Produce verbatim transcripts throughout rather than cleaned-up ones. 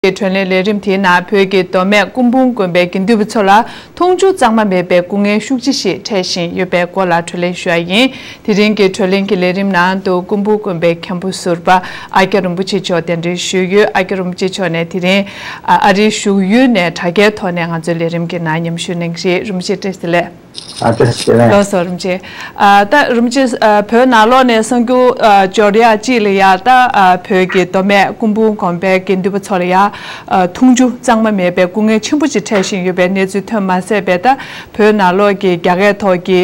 གི་བགྲོ་གླེང་ལས་རིམ་དེའི་ནང་བོད་ཀྱི་མདོ་སྨད་སྐུ་འབུམ་དགོན་པའི་དགེ་འདུན་པ་ཚོ་ལ་འཐུང་ཆུ་གཙང་མ་མེད་པའི་སྐུ་ངལ་ཤུགས་ཆེ་ཞིག་འཕྲད་བཞིན་ཡོད་པའི་སྐོར་ལ་བགྲོ་གླེང་ཞུ་བ་ཡིན། དེ་རིང་གི་བགྲོ་གླེང་གི་ལས་རིམ་ནང་དུ་སྐུ་འབུམ་དགོན་པའི་མཁན་པོ་ཟུར་པ་ཨ་ཀྱ་རིན་པོ་ཆེ་མཆོག་གདན་འདྲེན་ཞུས་ཡོད། ཨ་ཀྱ་རིན་པོ་ཆེ་མཆོག་ནས་དེ་རིང་ཨ་རིའི་བཞུགས་ཡུལ་ནས་དྲ་རྒྱའི་ཐོག་ནས་ང་ཚོའི་ལས་རིམ་གྱི་ནང་མཉམ་ཞུགས་གནང་གི་རེད། རིན་པོ་ཆེ་བཀྲ་ཤིས་བདེ་ལེགས། ཨ་ཏི་ཤི་ལེ། ལགས་སོ་རིན་པོ་ཆེ། ཨ་ད་རིན་པོ་ཆེ་ཨ་བོད་ནང་ལོགས་ནས་གསར་འགྱུར་ཨ་འབྱོར་ཡག་ཅིག་ལ་ཡ་ད་ཨ་བོད་ཀྱི་མདོ་སྨད་སྐུ་འབུམ་དགོན་པའི་དགེ་འདུན་པ་ཚོ་ལ་ཡ་ཨ་འཐུང་ཆུ་གཙང་མ་མེད་པའི་སྐུ་ངལ་ཆེན་པོ་ཅིག་འཕྲད་བཞིན་ཡོད་པའི་གནས་ཚུལ་ཐོན་མ་ཟད་པའི་ད་བོད་ནང་ལོགས་ཀྱི་རྒྱ་སྐད་ཐོག་གི་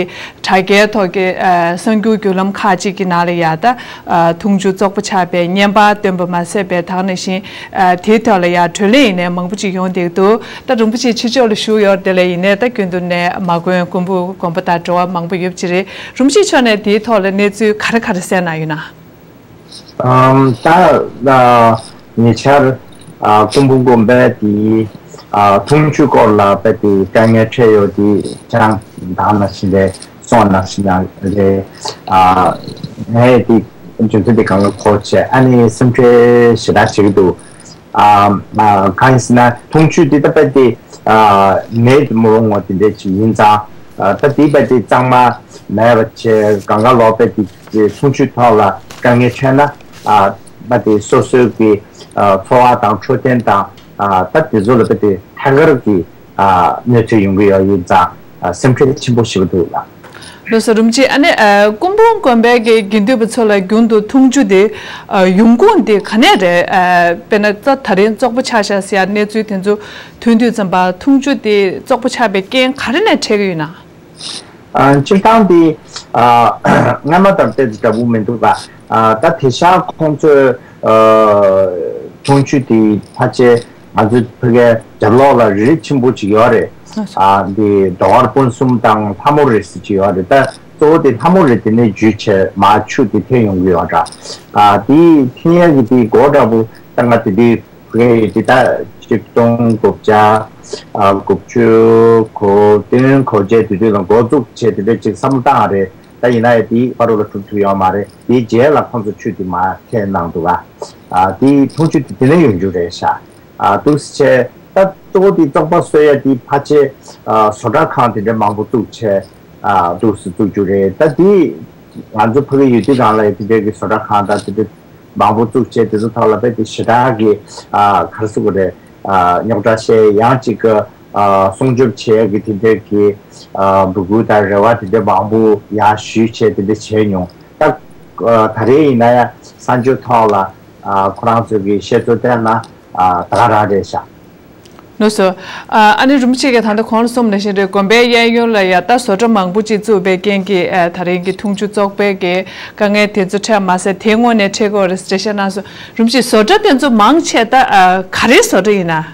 དྲ་རྒྱའི་ཐོག་གི་ཨ་གསར་འགྱུར་བརྒྱུད་ལམ་ཁག་ཅིག་གི་ནང་ལ་ཡ་ད་ཨ་འཐུང་ཆུ་བཙོག་པ་ཆགས་པའི་བརྙན་པར་བཏོན་པ་མ་ཟད་པའི་ད་ག་ནང་བཞིན། ཨ་དེའི་ཐོག་ལ་ཡང་བགྲོ་གླེང་ཡིན་ནའི་མང་པོ་ཅིག་ཡོང་བསྡད་འདུག་ད་རིན་པོ་ཆེ་ཕྱི་ཕྱོགས་ལ་བཞུགས་ཡོད་དེ་ལ་ཡིན་ནའི་ད་རྒྱུན་དུ་ནས་མ་དགོན་སྐུ་འབུམ་དགོན་པ་དང་འབྲེལ་བ་མང་པོ་ཡོད་པ་ཅིག་རེད། རིན་པོ་ཆེ་མཆོག་ནས་དེའི་ཐོག་ལ་གནས་ཚུལ་ག་རེ་ག་རེ་གསན་གནང་ཡོད་ན། ཨམ་ད་ཨ་ཉེ་ཆར་ཨ་སྐུ་འབུམ་དགོན་པའི་དེ་ཨ་འཐུང་ཆུའི་སྐོར་ལ་དཔེ་དེ་དཀའ་ངལ་འཕྲད་ཡོད་དེ་ཁྱེད་རང་དང་ནང་བཞིན་རེད། སོང་ནང་བཞིན་ཡང་རེད། ཨ་ངས་དེ་རྒྱུ་མཚན་དེ་གང་ལ་གོ་བྱས་ཨ་ནི་སེམས་ཁྲལ་ཞེ་དྲག་བྱེད་ཀྱི་འདུག་ཨ་ཨ་གང་ཡིན་ཟེར་ན་འཐུང་ཆུ་འདི་ལྟ་བུ་དེ་ཨ་མེད་མི་རུང་བ་དེ་འདྲ་ཅིག་ཡིན་ཙང་ཨ་ད་དེ་པ་དེ་གཙང་མ་མེད་པ་བྱས་གང་ག་ལོག་པ་དེ་འཐུང་ཆུའི་ཐོག་ལ་དཀའ་ངལ་འཕྲད་ན་ཨ་པ་དེ་སོ་སོའི་གི་ཨ་འཚོ་བ་དང་འཕྲོད་བསྟེན་དང་ཨ་ད་དེ་ཚོ་ལ་པ་དེ་ཐད་ཀར་གྱི་ཨ་གནོད་འཚེ་ཡོང་གི་ཡོད་ཡིན་ཙང་ཨ་སེམས་ཁྲལ་ཆེན་པོ་ཞིག་འདུག་ལ། ལགས་སོ་རིན་པོ་ཆེ། ཨ་ནི་ཨ་སྐུ་འབུམ་དགོན་པའི་གི་དགེ་འདུན་པ་ཚོ་ལ་རྒྱུན་དུ་འཐུང་ཆུ་དེ་ཨ་ཡོང་ཁུངས་དེ་ག་ནས་རེད། ཨ་དཔེར་ན་ད་ད་རིང་བཙོག་པ་ཆགས་ཤག་ཟེར་ཡ་གནས་ཚུལ་དེ་ཚོ་ཐོན་དུས་ཙམ་པ་འཐུང་ཆུ་དེ་བཙོག་པ་ཆགས་པའི་རྐྱེན་ག་རེ་ནས་འཕྲད་ཀྱི་ཡོད་ན། ཨ་སྤྱིར་བཏང་དེ་ཨ་སྔ་མ་ལྟར་ཏོག་ཙམ་འདྲ་པོ་མི་འདུག་ག་ཨ་ད་དེང་སང་ཁོང་ཚོས་ཨ་འཐུང་ཆུ་དེ་ཕལ་ཆེར་ང་ཚོའི་ཕ་གིའི་རྒྱབ་ལོགས་ལ་རི་ཆེན་པོ་ཅིག་ཡོད་རེད། ཨ་འདི་རྡོ་དཀར་སྤུན་གསུམ་དང་ལྷ་མོ་རི་ཟེར་ཅིག་ཡོད་རེད། ད་གཙོ་བོ་དེ་ལྷ་མོ་རི་དེ་ནས་བརྒྱུད་བྱས་མར་ཆུ་དེ་འཐེན་ཡོང་གི་ཡོད་འདྲ། ཨ་དེ་འཐེན་ཡག་གི་དེ་སྒོ་འདྲ་པོ་ད་ང་དེ་དུས་ཕ་གིའི་དེ་ད་ཆིག་སྟོང་དགུ་བརྒྱ་ཨ་དགུ་བཅུ་གོ་བདུན་གོ་བརྒྱད་དེ་དུས་ལ་འགོ་འཛུགས་བྱས་དེ་འདྲ་ཅིག་བསམ་བློ་བཏང་རེད། ད་ཡིན་ན་ཡང་དེ་བར་དུ་ལ་གྲུབ་ཐུབ་ཡོད་མ་རེད། དེའི་རྗེས་ལ་ཁོང་ཚོ་ཆུ་དེ་མར་འཐེན་གནང་འདུག་ག་ཨ་དེའི་འཐུང་ཆུ་དེ་དེ་ནས་ཡོང་རྒྱུ་རེད་ཤག་ཨ་འདུག་སེ་བྱས་ད་གཙོ་བོ་དེ་བཙོག་པ་གསོད་ཡ་དེ་ཕལ་ཆེར་ཨ་བཟོ་གྲྭ་ཁང་དེ་འདྲ་མང་པོ་བཙུགས་བྱས་ཨ་འདུག་སེ་བཙུགས་རྒྱུ་རེད། ད་དེ་ང་ཚོ་ཕ་གི་ཡུལ་དུས་སྒང་ལ་ཡང་དེ་འདྲའི་གི་བཟོ་གྲྭ་ཁང་དང་དེ་འདྲ་མང་པོ་བཙུགས་བྱས་དེ་ཚོ་ཐོག་ལ་དཔེ་དེ་ཞེ་དྲག་གི་ཨ་ག་རེ་ཟེར་དགོས་རེད། ཨ་རྙོག་དྲ་བཤད་ཡང་གཅིག་གི་ཨ་སྲུང་སྐྱོབ་བྱེད་ཡ་གི་དེ་འདྲའི་གི་ཨ་འབོད་སྐུལ་དང་རེ་བ་དེ་འདྲ་མང་པོ་ཡང་ཞུས་བྱས་དེ་འདྲ་བྱས་མྱོང་། ད་ཨ་ད་རེས་ཡིན་ན་ཡང་གསར་འགྱུར་ཐོག་ལ་ཨ་ཁོ་རང་ཚོ་གི་བཤད་ཚུལ་བལྟས་ན་ཨ་ད་ག་རང་རེད་ཤག་ལགས་སོ། ཨ་ཨ་ནི་རིན་པོ་ཆེ་གིས་ད་ལྟ་གོང་ལ་གསུངས་ནང་བཞིན་རེད། དགོན་པའི་གཡས་གཡོན་ལ་ཡ་ད་བཟོ་གྲྭ་མང་པོ་ཅིག་བཙུགས་པའི་རྐྱེན་གྱིས་ཨ་ད་རིང་གི་འཐུང་ཆུ་བཙོག་པའི་གི་དཀའ་ངལ་དེ་ཚོ་འཕྲད་མ་ཟད་དེ་སྔོན་ནས་འཕྲད་ཀྱི་ཡོད་རེད་ཟེར་འགྲེལ་བཤད་གནང་སོང་། རིན་པོ་ཆེ་བཟོ་གྲྭ་དེ་ཚོ་མང་ཆེ་ད་ཨ་ག་རེའི་བཟོ་གྲྭ་ཡིན་ན།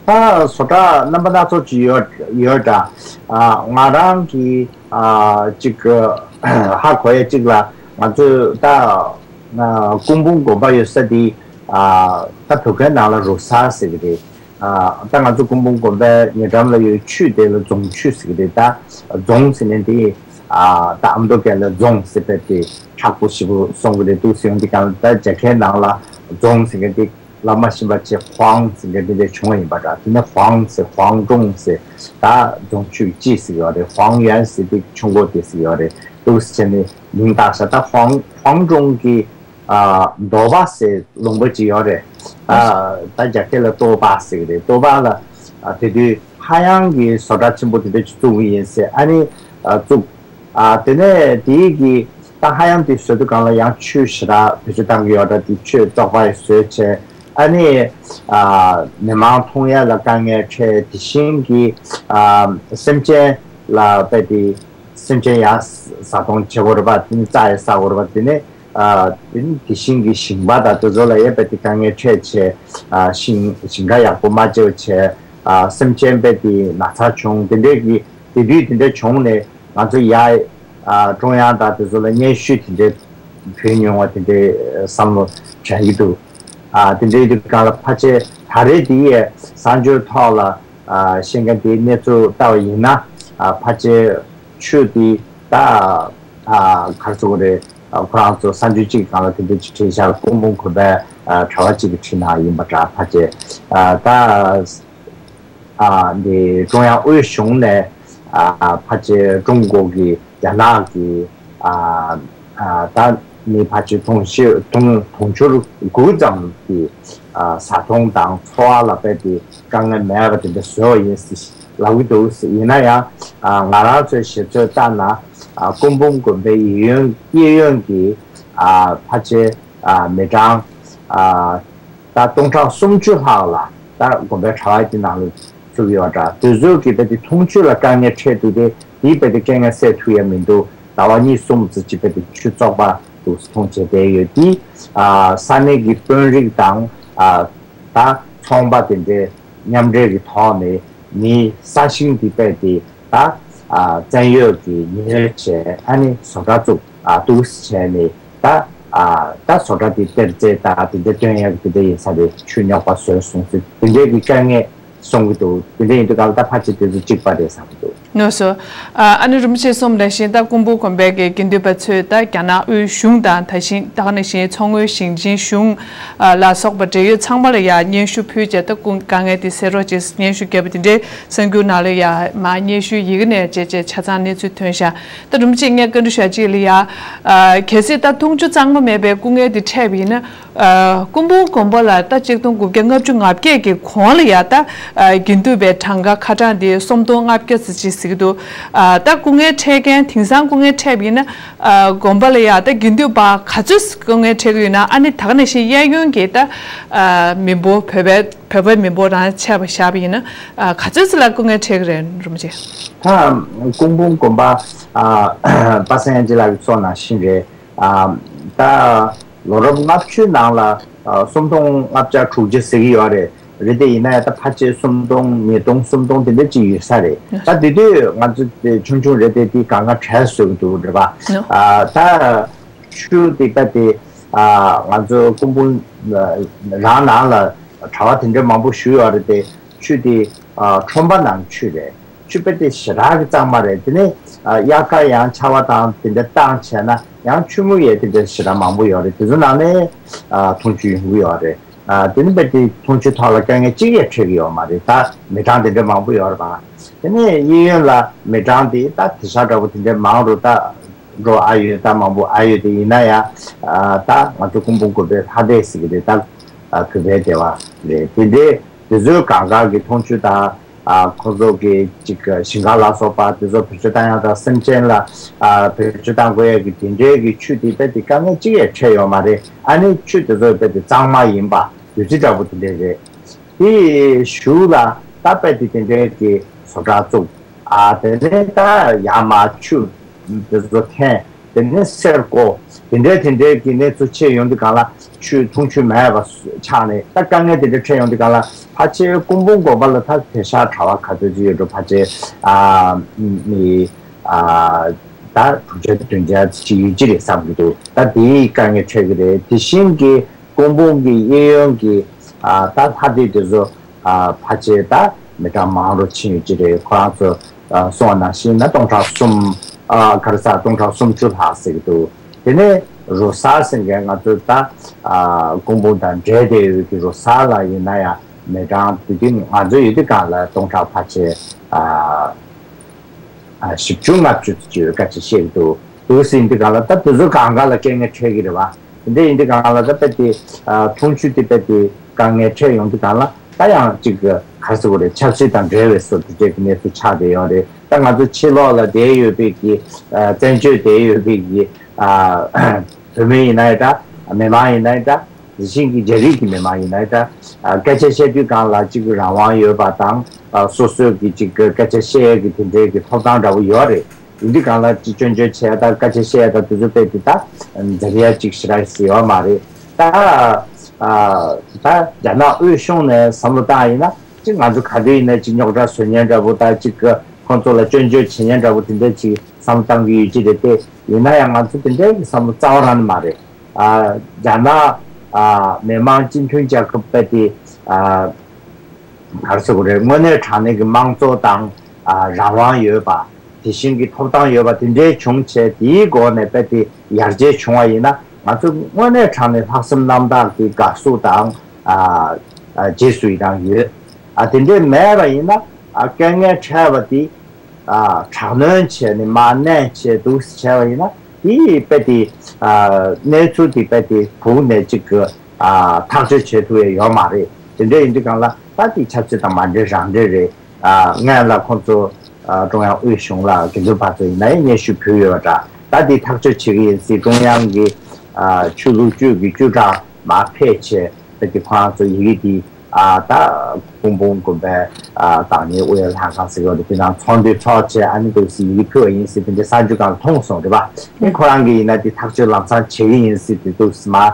ད་བཟོ་གྲྭ་རྣམ་པ་སྣ་ཚོགས་ཅིག་ཡོད་ཡོད་འདྲ། ཨ་ང་རང་གི་ཨ་ཅིག་ཧ་གོ་ཡ་ཅིག་ལ་ང་ཚོས་ད་ཨ་སྐུ་འབུམ་དགོན་པ་ཡོད་ས་དེ་ཨ་ད་བོད་སྐད་ནང་ལ་རུ་ས་ཟེར་གི་རེད། ཨ་ད་ང་ཚོ་སྐུ་འབུམ་དགོན་པའི་ཉེ་འགྲམ་ལ་ཡོད་ཆུ་དེ་ལ་རྫོང་ཆུ་ཟེར་གི་རེད། ད་རྫོང་ཟེར་ནས་དེ་ཨ་ད་ཨ་མདོ་སྐད་ལ་རྫོང་ཟེར་བས་དེ་མཁྲེགས་པོ་ཞེ་པོ་སོང་གི་རེད་འདུག་ཟེར་ཡོང་དུས་གང་ལ་ད་རྒྱ་སྐད་ནང་ལ་རྫོང་ཟེར་མཁན་དེ་ལབ་མ་ཤེས་པ་བྱས་ཧོང་ཟེར་མཁན་དེ་འདྲ་བྱུང་བ་ཡིན་པ་འདྲ། དེ་ནས་ཧོང་ཟེར་ཧོང་ཀྲུང་ཟེར་ད་རྫོང་ཆུ་སྤྱི་ཟེར་ཡོད་རེད། ཧོང་ཡན་ཟེར་དེ་ཆུ་མགོ་དེ་ཟེར་ཡོད་རེད་འདུག་ཟེར་བྱས་ནས་མིང་བཏགས་ཤག་ད་ཧོང་ཧོང་ཀྲུང་གི་ཨ་མདོ་པ་ཟེར་ལུང་པ་ཅིག་ཡོད་རེད། ཨ་ད་རྒྱ་སྐད་ལ་ཏོ་པ་ཟེར་གི་རེད། ཏོ་པ་ལ་ཨ་དེ་དུས་ཧ་ཡང་གི་བཟོ་གྲྭ་ཆེན་པོ་དེ་འདྲ་ཅིག་བཙུགས་གི་ཡིན་ཟེར། ཨ་ནི་ཨ་བཙུགས། ཨ་དེ་ནས་དེའི་གི་ད་ཧ་ཡང་དེ་བཟོ་དུས་སྒང་ལ་ཡང་ཆུ་ཞེ་དྲག་བེད་སྤྱོད་བཏང་གི་ཡོད་འདྲ། དེ་ཆུ་བཙོག་པ་ཡི་བཟོས་བྱས་ཨ་ནི་ཨ་མི་མང་འཐུང་ཡ་ལ་དཀའ་ངལ་འཕྲད། དེ་བཞིན་གི་ཨ་སེམས་ཅན་ལ་དཔེ་དེ་སེམས་ཅན་ཡང་བཟའ་བཏུང་བྱེད་དགོས་རེད་པ། དེ་ནི་རྩྭ་ཡང་ཟ་དགོས་རེད་པ། དེ་ནས་ཨ་དེ་ནི་དེ་བཞིན་གྱི་ཞིང་པ་དང་དེ་ཚོ་ལ་ཡང་དཔེ་དེ་དཀའ་ངལ་འཕྲད་བྱས། ཨ་ཞིང་ཞིང་ཁ་ཡག་པོ་མ་བྱེད་པ་བྱས། ཨ་སེམས་ཅན་དཔེ་དེ་ན་ཚ་བྱུང་། དེ་འདྲའི་གི་དེ་དུས་དེ་འདྲ་བྱུང་ནས་ང་ཚོ་ཡ་ཨ་ཀྲུང་དབྱང་དང་དེ་ཚོ་ལ་སྙན་ཞུ་དེ་འདྲ་ཕུལ་མྱོང་བ་དེ་འདྲའི་བསམ་བློ་དྲན་གྱི་འདུག་ཨ་དེ་འདྲའི་དུས་སྒང་ལ་ཕལ་ཆེར་ད་རེས་དེ་ཡས་གསར་འགྱུར་ཐོག་ལ་ཨ་བཤད་མཁན་དེའི་གནས་ཚུལ་ལྟ་བ་ཡིན་ན་ཨ་ཕལ་ཆེར་ཆུ་དེ་ད་ཨ་ག་རེ་ཟེར་དགོས་རེད། ཁོ་རང་ཚོ་གསར་འགྱུར་གཅིག་སྒང་ལ་དེ་འདྲ་ཅིག་བྲིས་ཤག་སྐུ་འབུམ་དགོན་པའི་གྲྭ་པ་གཅིག་གིས་བྲིས་གནང་ཡིན་པ་འདྲ། ཕལ་ཆེར་ད་ཨ་འདི་ཀྲུང་དབྱང་དབུས་གཞུང་ནས་ཨ་ཕལ་ཆེར་ཀྲུང་གོ་གི་རྒྱ་ནག་གི་ཨ་ཨ་ད་ནི་ཕལ་ཆེར་དུང་ཕྱུར་དུང་དུང་ཕྱུར་དགུ་ཙམ་གྱི་ཨ་བཟའ་བཏུང་དང་འཚོ་བ་ལ་དཔེ་དེ་དཀའ་ངལ་མེད་པ་དེ་འདྲ་བཟོས་པ་ཡིན་ཟེར་ལབ་ཀྱི་འདུག། ཡིན་ན་ཡང་ཨ་ང་རང་ཚོའི་ཤེས་ཚོད་ལྟར་ན་ཨ་སྐུ་འབུམ་དགོན་པའི་གཡས་གཡོན་གཡས་གཡོན་གྱི་ཨ་ཕལ་ཆེར་ཨ་མི་གྲངས་ཨ་ད་སྟོང་ཕྲག་སུམ་ཅུ་ལྷག་ལ་ད་དགོན་པའི་གྲྭ་པ་དེ་ནང་ལ་བཙུགས་ཡོད་འདྲ། དེ་ཚོ་གི་དཔེ་དེ་འཐུང་ཆུ་ལ་དཀའ་ངལ་འཕྲད་དུས་དེ་དེའི་དཔེ་དེ་དཀའ་ངལ་སེལ་ཐུབ་ཡ་མི་འདུག། ཟླ་བ་གཉིས་གསུམ་ཙམ་ཅིག་དཔེ་དེ་ཆུ་བཙོག་པ་འདུག་མཐོང་བྱས་བསྡད་ཡོད་དེ། ཨ་ས་གནས་ཀྱི་དཔོན་རིགས་དང་ཨ་ད་ཚོང་པ་དེ་འདྲའི་མཉམ་འབྲེལ་གྱི་ཐོག་ནས་མིའི་ས་ཞིང་དེ་དཔེ་དེ་ད་ཨ་བཙན་གཡོག་གིས་ཉོས་བྱས་ཨ་ནི་བཟོ་གྲྭ་བཙུགས་ཨ་འདུག་བྱས་ནས་ད་ཨ་ད་བཟོ་གྲྭ་དེ་གཏེར་རྫས་ད་དེ་འདྲ་སྟོན་ཡག་དེ་འདྲ་ཡིན་ས་རེད། ཆུ་རྙོག་པ་བཟོས་སོང་ཟེར་དེ་འདྲའི་གི་དཀའ་ངལ་གསུང་གི་འདུག། དེ་འདྲ་ཡིན་དུས་སྒང་ལ་ད་ཕལ་ཆེར་དེ་ཚོ་གཅིག་པ་རེད་བསམ་གི་འདུག། ནོ་སོ། ཨ་ཨ་ནི་རིན་པོ་ཆེ་གསུངས་ནང་བཞིན་ད་སྐུ་འབུམ་དགོན་པའི་གི་དགེ་འདུན་པ་ཚོས་ད་རྒྱ་ནག་དབུས་གཞུང་དང་ད་བཞིན་ད་ག་ནང་བཞིན་མཚོ་སྔོན་ཞིང་ཆེན་གཞུང་ཨ་ལ་སོགས་པ་འབྲེལ་ཡོད་ཚང་མ་ལ་ཡ་སྙན་ཞུ་ཕུལ་བྱས་ད་སྐུ་དཀའ་ངལ་དེ་སེལ་རོགས་བྱེད་སྙན་ཞུ་བརྒྱབ་པ་དེ་འདྲའི་གསར་འགྱུར་ནང་ལ་ཡ་མ་སྙན་ཞུ་ཡི་གེ་ནས་བྱས་བྱས་ཆ་ཚང་གནས་ཚུལ་ཐོན་ཤག། ད་རིན་པོ་ཆེ་ངས་བཀའ་འདྲི་ཞུ་ཡ་གཅིག་ལ་ཡ་ཨ་གལ་སྲིད་ད་འཐུང་ཆུ་གཙང་མ་མེད་པའི་སྐུ་ངལ་དེ་འཕྲད་པ་ཡིན་ན། ཨ་སྐུ་འབུམ་དགོན་པ་ལ་ད་ཆིག་སྟོང་དགུ་བརྒྱ་ལྔ་བཅུ་ང་བརྒྱད་ཀྱི་གོང་ལ་ཡ་ད་ཨ་དགེ་འདུན་པའི་གྲངས་ཀ་ཁ་གྲངས་དེ་སུམ་སྟོང་ལྔ་བརྒྱ་ཙམ་ཅིག་ཟེར་གྱི་འདུག། ཨ་ད་སྐུ་ངལ་འཕྲད་མཁན་དེང་སང་སྐུ་ངལ་འཕྲད་པ་ཡིན་ན་ཨ་དགོན་པ་ལ་ཡ་ད་དགེ་འདུན་པ་ག་ཚོད་སྐུ་ངལ་འཕྲད་ཀྱི་ཡོད་ན། ཨ་ནི་ད་ག་ནང་བཞིན་གཡས་གཡོན་གྱི་ད་ཨ་མི་འབོར་བོད་པའི་བོད་པའི་མི་འབོར་རང་ཆ་བཞག་པ་ཡིན་ན་ཨ་ག་ཚོད་ཙམ་ལ་སྐུ་ངལ་འཕྲད་ཀྱི་རེད་རིན་པོ་ཆེ། ད་སྐུ་འབུམ་དགོན་པ་ཨ་པ་སངས་ཡང་རྗེ་ལགས་ཀྱིས་གསུངས་ནང་བཞིན་རེད། ཨ་ད་ལོ་རབས་ལྔ་བཅུའི་ནང་ལ་ཨ་སུམ་སྟོང་ལྔ་བརྒྱ་དྲུག་ཅུ་ཟེར་གྱི་ཡོད་རེད། རེད་དེ་ཡིན་ན་ཡང་ད་ཕལ་ཆེར་སུམ་སྟོང་ཉིས་སྟོང་སུམ་སྟོང་དེ་འདྲ་ཅིག་ཡོད་ས་རེད། ད་དེ་དུས་ང་ཚོ་དེ་ཆུང་ཆུང་རེད་དེ་དེ་གང་ག་བྲལ་སོང་འདུག་རེད་པ། ཨ་ད་ཆུ་དེ་ད་དེ་ཨ་ང་ཚོ་སྐུ་འབུམ་རང་ནང་ལ་གྲྭ་པ་དེ་འདྲ་མང་པོ་བཞུགས་ཡོད་རེད་དེ། ཆུ་དེ་ཨ་ཁྲོན་པ་ནང་ཆུ་རེད། ཆུ་དཔེ་དེ་ཞེ་དྲག་གི་གཙང་མ་རེད། དེ་ནས་ཨ་དབྱར་ཁ་ཡང་ཆར་པ་དང་དེ་འདྲ་བཏང་བྱས་ན་ཡང་ཆུ་མིག་ཡས་དེ་འདྲ་ཞེ་དྲག་མང་པོ་ཡོད་རེད། དེ་ཚོ་ནང་ནས་ཨ་འཐུང་ཆུ་ཡོང་གི་ཡོད་རེད། ཨ་དེ་ནི་དཔེ་དེ་འཐུང་ཆུ་ཐོག་ལ་དཀའ་ངལ་གཅིག་ཡང་འཕྲད་ཀྱི་ཡོད་མ་རེད། ད་མི་གྲངས་དེ་འདྲ་མང་པོ་ཡོད་རེད་པ། དེ་ནས་གཡས་གཡོན་ལ་མི་གྲངས་དེ་ད་དེ་ཤ་འདྲ་པོ་དེ་འདྲ་མང་རུ་ད་འགྲོ་ཨ་ཡོད། ད་མང་པོ་ཨ་ཡོད་དེ་ཡིན་ན་ཡང་ཨ་ད་ང་ཚོ་སྐུ་འབུམ་དགོན་པའི་ལྷ་སྡེ་ཟེར་གྱི་རེད། ད་ཨ་བོད་པའི་སྡེ་བ་རེད། དེ་འདྲའི་དེ་ཚོའི་གང་ག་གི་འཐུང་ཆུ་དང་ཨ་ཁོ་ཚོ་གི་ཅིག་ཞིང་ཁ་ལ་སོགས་པ་དེ་ཚོ་བེད་སྤྱོད་བཏང་ཡག་དང་སེམས་ཅན་ལ་ཨ་བེད་སྤྱོད་བཏང་དགོས་ཡག་གི་དེ་འདྲའི་གི་ཆུ་དེ་དཔེ་དེ་དཀའ་ངལ་གཅིག་ཡང་འཕྲད་ཡོད་མ་རེད། ཨ་ནི་ཆུ་དེ་ཚོ་དཔེ་དེ་གཙང་མ་ཡིན་པ་བདུད་རྩི་འདྲ་པོ་དེ་འདྲ་རེད། དེའི་གཞུག་ལ་ད་དཔེ་དེ་དེ་འདྲའི་གི་བཟོ་གྲྭ་བཙུགས། ཨ་དེ་ནས་ད་ཡར་མར་ཆུ་དེ་ཚོ་འཐེན། དེ་ནས་སེར་ཀོ་དེ་འདྲའི་དེ་འདྲའི་གི་གནས་ཚུལ་ཕྱེ་ཡོང་དུས་སྒང་ལ་ཆུ་འཐུང་ཆུ་མེད་པ་ཆགས་ནས་ད་དཀའ་ངལ་དེ་འདྲ་འཕྲད་ཡོང་དུས་སྒང་ལ་ཕལ་ཆེར་སྐུ་འབུམ་དགོན་པ་ལ་ད་དེ་ཤ་གྲྭ་པ་ག་ཚོད་ཅིག་ཡོད་འགྲོ། ཕལ་ཆེར་ཨ་མི་ཨ་ད་དྲུག་བརྒྱ་བདུན་བརྒྱ་ཅིག་ཡོད་ཀྱི་རེད་བསམ་གྱི་འདུག། ད་དེའི་དཀའ་ངལ་འཕྲད་ཀྱི་རེད། དེ་བཞིན་གྱི་སྐུ་འབུམ་གྱི་གཡས་གཡོན་གྱི་ཨ་ད་ལྷ་སྡེ་དེ་ཚོ་ཨ་ཕལ་ཆེར་ད་མི་གྲངས་མང་རུ་ཕྱིན་ཡོད་ཀྱི་རེད། ཁོ་རང་ཚོ་ཨ་གསུངས་པ་ནང་བཞིན་ན་སྟོང་ཕྲག་གསུམ་ཨ་ག་རེ་ཟ་སྟོང་ཕྲག་སུམ་ཅུ་ལྷག་ཟེར་གྱི་འདུག། དེ་ནས་རུ་སར་ཟེར་མཁན་ང་ཚོ་ད་ཨ་སྐུ་འབུམ་དང་འབྲེལ་བསྡད་ཡོད་ཀྱི་རུ་སར་ལ་ཡིན་ན་ཡང་མི་གྲངས་དེ་དུས་ང་ཚོ་ཡོད་དུས་སྒང་ལ་སྟོང་ཕྲག་ཕལ་ཆེར་ཨ། ཨ་བཞི་བཅུ་ལྔ་བཅུ་ཅིག་ཡོད་སྐད་ཆ་བཤད་ཀྱི་འདུག། འདུག་ཟིན་དུས་སྒང་ལ་ད་དེ་ཚོ་གང་ག་ལ་དཀའ་ངལ་འཕྲད་ཀྱི་རེད་བ། དེ་འདྲ་ཡིན་དུས་སྒང་ལ་ད་དཔེ་དེ་ཨ་འཐུང་ཆུ་དེ་དཔེ་དེ་དཀའ་ངལ་འཕྲད་ཡོང་དུས་སྒང་ལ་ད་ཡང་ཅིག་ག་རེ་ཟེར་དགོས་རེད། ཆབ་སྲིད་དང་འབྲེལ་བའི་བཟོ་དེ་འདྲའི་གནས་ཚུལ་ཆགས་བསྡད་ཡོད་རེད། ད་ང་ཚོ་ཕྱི་ལོགས་ལ་བསྡད་ཡོད་པའི་གི་ཨ་བཙན་བྱོལ་བསྡད་ཡོད་པའི་གི་ཨ་བོད་མི་ཡིན་ན་ཡང་འདྲ། མི་མང་ཡིན་ན་ཡང་འདྲ། དེ་བཞིན་གྱི་རྒྱ་རིགས་ཀྱི་མི་མང་ཡིན་ན་ཡང་འདྲ། ཨ་སྐད་ཆ་བཤད་དུས་སྒང་ལ་གཅིག་རང་དབང་ཡོད་པ་དང་། ཨ་སོ་སོས་ཀྱི་གཅིག་སྐད་ཆ་བཤད་ཡས་ཀྱི་དེ་འདྲའི་གི་ཐོབ་ཐང་འདྲ་བོ་ཡོད་རེད། ཡིན་དུས་སྒང་ལ་གཅིག་སྐྱོན་བརྗོད་བྱས་དང་སྐད་ཆ་བཤད་དང་དེ་ཚོ་དཔེ་དེ་ད་འཛེམ་ཡ་གཅིག་ཞེ་དྲག་ཡོད་མ་རེད། ད་ཨ་ད་རྒྱ་ནག་དབུས་གཞུང་ནས་བསམ་བློ་བཏང་ཡིན་ན་གཅིག་ང་ཚོ་ག་དུས་ཡིན་ན་གཅིག་རྙོག་དྲ་བཟོ་མཁན་འདྲ་བོ་དང་གཅིག་ཁོང་ཚོ་ལ་སྐྱོན་བརྗོད་བྱེད་མཁན་འདྲ་བོ་དེ་འདྲ་གཅིག་བསམ་བློ་བཏང་གི་ཡོད་ཀྱི་རེད་དེ། ཡིན་ན་ཡང་ང་ཚོ་དེ་འདྲའི་གི་བསམ་བློ་རྩ་བ་རང་ནས་མ་རེད། ཨ་རྒྱ་ནག་ཨ་མི་དམངས་སྤྱི་མཐུན་རྒྱལ་ཁབ་དཔེ་དེ་ཨ་ག་རེ་ཟེར་དགོས་རེད། དངོས་གནས་དྲང་གནས་ཀྱི་དམངས་གཙོ་དང་ཨ་རང་དབང་ཡོད་པ། དེ་བཞིན་གྱི་ཐོབ་ཐང་ཡོད་པ་དེ་འདྲའི་བྱུང་བྱས། དེའི་སྒོ་ནས་དཔེ་དེ་ཡར་རྒྱས་བྱུང་བ་ཡིན་ན། ང་ཚོ་དངོས་གནས་དྲང་ནས་ལྷག་བསམ་རྣམ་དག་གི་དགའ་བསུ་དང་། ཨ་ཨ་རྗེས་སུ་ཡི་རང་ཡོད། ཨ་དེ་འདྲའི་མེད་པ་ཡིན་ན། ཨ་དཀའ་ངལ་འཕྲད་པ་དེ། ཨ་དྲག་གནོན་བྱས་ནས་མར་མནན་བྱས་འདུག་བྱས་པ་ཡིན་ན། དེ་དཔེ་དེ་ཨ་གནས་ཚུལ་དེ་དཔེ་དེ་བུག་ནས་གཅིག་གི་ཨ་ཐག་གཅོད་བྱེད་ཐུབ་ཡ་ཡོད་མ་རེད། དེ་འདྲ་ཡིན་དུས་སྒང་ལ། ད་དེ་ཆབ་སྲིད་དང་མ་འབྲེལ་རང་འབྲེལ་རེད། ཨ་སྔོན་ལ་ཁོང་ཚོ་ཨ་ཀྲུང་དབྱང་དབུས་གཞུང་ལ་དགེ་འདུན་པ་ཚོ་ཡིན་ན་ཡང་སྙན་ཞུ་ཕུལ་ཡོད་པ་འདྲ། ད་དེ་ཐག་གཅོད་བྱེད་ཀྱི་ཡིན་ཟེར། ཀྲུང་དབྱང་གི་ཨ་ཆོས་ལུགས་ཅུས་ཀྱི་ཅུས་ཀྲང་མར་ཕེབས་བྱས། ད་དེ་ཁོ་རང་ཚོ་ཡི་གེ་དེ་ཨ་ད་ཀོང་པོ་དགོན་པའི་ཨ་བདག་གཉེར་དབུས་ལྷན་ཁང་ཟེར་བ་དེ་དེ་ནང་ཚོགས་འདུ་ཚོགས་བྱས། ཨ་ནི་འདུག་སེ་ཡི་གེ་ཕུལ་བ་ཡིན་ཟེར། དེ་འདྲ་གསར་འགྱུར་སྒང་ལ་མཐོང་སོང་རེད་པ། ཨེ་ཁོ་རང་གིས་ཡིན་ན་དེ་ཐག་གཅོད་ལམ་སང་བྱེད་ཀྱི་ཡིན་ཟེར། དེ་འདུག་སེ་མར་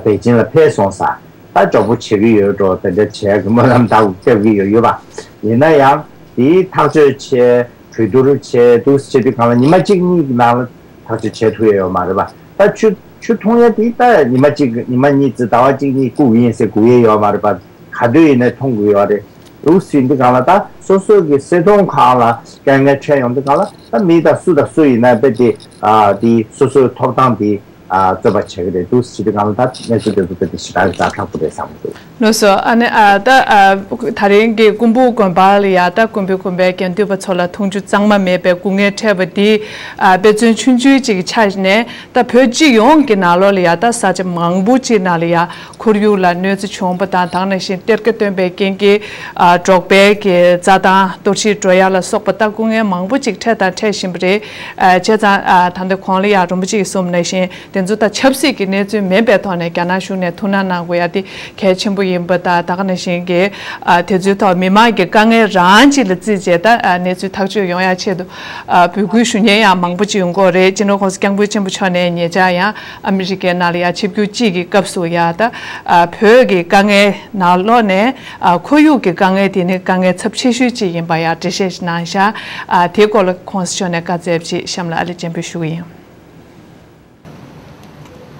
པེ་ཅིང་ལ་ཕེབས་སོང་ས། ད་མགྱོགས་པོ་བྱེད་ཀྱི་ཡོད་འགྲོ། དེ་འདྲ་བྱེད་ཀྱི་སྨོན་ལམ་ད་བརྒྱབ་ཀྱི་ཡོད་ཡོད་པ། ཡིན་ན་ཡང་དེའི་ཐག་གཅོད་བྱས། གྲོས་བསྡུར་བྱས་འདུག་སེ་བྱེད་དུས་སྒང་ལ་ཉི་མ་གཅིག་གཉིས་ཀྱི་ནང་ལ་ཐག་གཅོད་བྱེད་ཐུབ་ཡ་ཡོད་མ་རེད་པ། ད་ཆུ་ཆུ་འཐུང་ཡ་དེ་ད་ཉི་མ་གཅིག་ཉི་མ་གཉིས་ཙམ་ཟླ་བ་གཅིག་གཉིས་སྒུག་ཡིན་ཟེར་སྒུག་ཡ་ཡོད་མ་རེད་པ། ག་དུས་ཡིན་ནའི་འཐུང་དགོས་ཡོད་རེད། འདུག་སེ་ཡིན་དུས་སྒང་ལ། ད་སོ་སོ་གི་སྲིད་དོན་ཁག་ལ་དཀའ་ངལ་འཕྲད་ཡོང་དུས་སྒང་ལ། ད་མི་ད་སུ་དང་སུ་ཡིན་ན་དཔེ་དེ་ཨ་དེ་སོ་སོའི་ཐོབ་ཐང་དེ་ཨ་རྩོད་པ་བྱེད་ཀྱི་རེད། འདུག་སེ་བྱེད་དུས་སྒང་ལ། ད་གནས་ཚུལ་དེ་ཚོ་དཔེ་དེ་ཞེ་དྲག་གི་ཛ་དྲག་པོ་རེད་བསམ་གྱི་འདུག། ལགས་སོ། ཨ་ནི་ཨ་ད་ཨ་ད་རིང་གི་ཀོང་པོ་དགོན་པ་ལ་ཡ། ད་ཀོང་པོའི་དགོན་པའི་དགེ་འདུན་པ་ཚོ་ལ་མཐོང་ཆུང་གཙང་མ་མེད་པའི་སྐུ་ངལ་འཕྲད་པ་འདི་ཨ་དཔེ་མཚོན་ཆུང་ཆུང་ཅིག་ཆགས་ནས། ད་བོད་སྤྱི་ཡོངས་ཀྱི་ནང་ལོགས་ལ་ཡ། ད་ས་ཆ་མང་པོ་ཅིག་ནང་ལ་ཡ་ཁོར་ཡུག་ལ་གནོད་འཚེ་བྱུང་བ་དང་། དེ་ནང་བཞིན་གཏེར་ཁ་བཏོན་པའི་རྐྱེན་གྱིས་ཨ་འབྲོག་པའི་གི་རྩྭ་ཐང་གཏོར་བཤིག་འགྲོ་ཡ་ལ་སོགས་པ། ད་སྐུ་ངལ་མང་པོ་ཅིག་འཕྲད་དང་འཕྲད་བཞིན་པ་རེད། ཨ་བྱས་ཙང་ཨ་ད་ལྟ་གོང་ལ་ཡ་རིན་པོ་ཆེས་གསུངས་པ་ནང་བཞིན། དེ་ཚོ་ད་ཆབ་སྲིད་ཀྱི་གནས་ཚུལ་མིན་པའི་ཐོག་ནས་རྒྱ་ནག་གཞུང་ནས་ཐུགས་སྣང་གནང་དགོས་ཡ་དེ་གལ་ཆེན་པོ་ཡིན་པ་དང་། ད་ག་ནང་བཞིན་གྱི་ཨ་དེ་ཚོའི་ཐོག་མི་མང་གི་དཀའ་ངལ་རང་གཅིག་ལ་བརྩིས་བྱས། ད་ཨ་གནས་ཚུལ་ཐག་གཅོད་ཡོང་ཡ་ཆེད་དུ་ཨ་འབོད་སྐུལ་ཞུ་མཁན་ཡང་མང་པོ་ཅིག་ཡོང་གི་ཡོད་རེད། སྤྱི་ནོར་༸གོང་ས་༸སྐྱབས་མགོན་ཆེན་པོ་མཆོག་ནས་ཉེ་ཆར་ཡང་ཨ་མི་རི་ཀའི་ནང་ལ་ཡ་ཆིབས་བསྒྱུར་གཅིག་གི་སྐབས་སུ་ཡ། ད་ཨ་བོད་ཀྱི་དཀའ་ངལ་ནང་ལོགས་ནས་ཨ་ཁོར་ཡུག་གི་དཀའ་ངལ་དེ་ནི་དཀའ་ངལ་ཚབས་ཆེ་ཤོས་ཅིག་ཡིན་པ་ཡ་འགྲེལ་བཤད་ཅིག་གནང་བཞག། ཨ་དེའི་སྐོར་ལ་༸གོང་ས་མཆོག་ནས་བཀའ་སྩལ་ཅིག་གཤམ་ལ་ཨ་ལེ་སྤྱན་འབུལ་ཞུ་གི་ཡིན།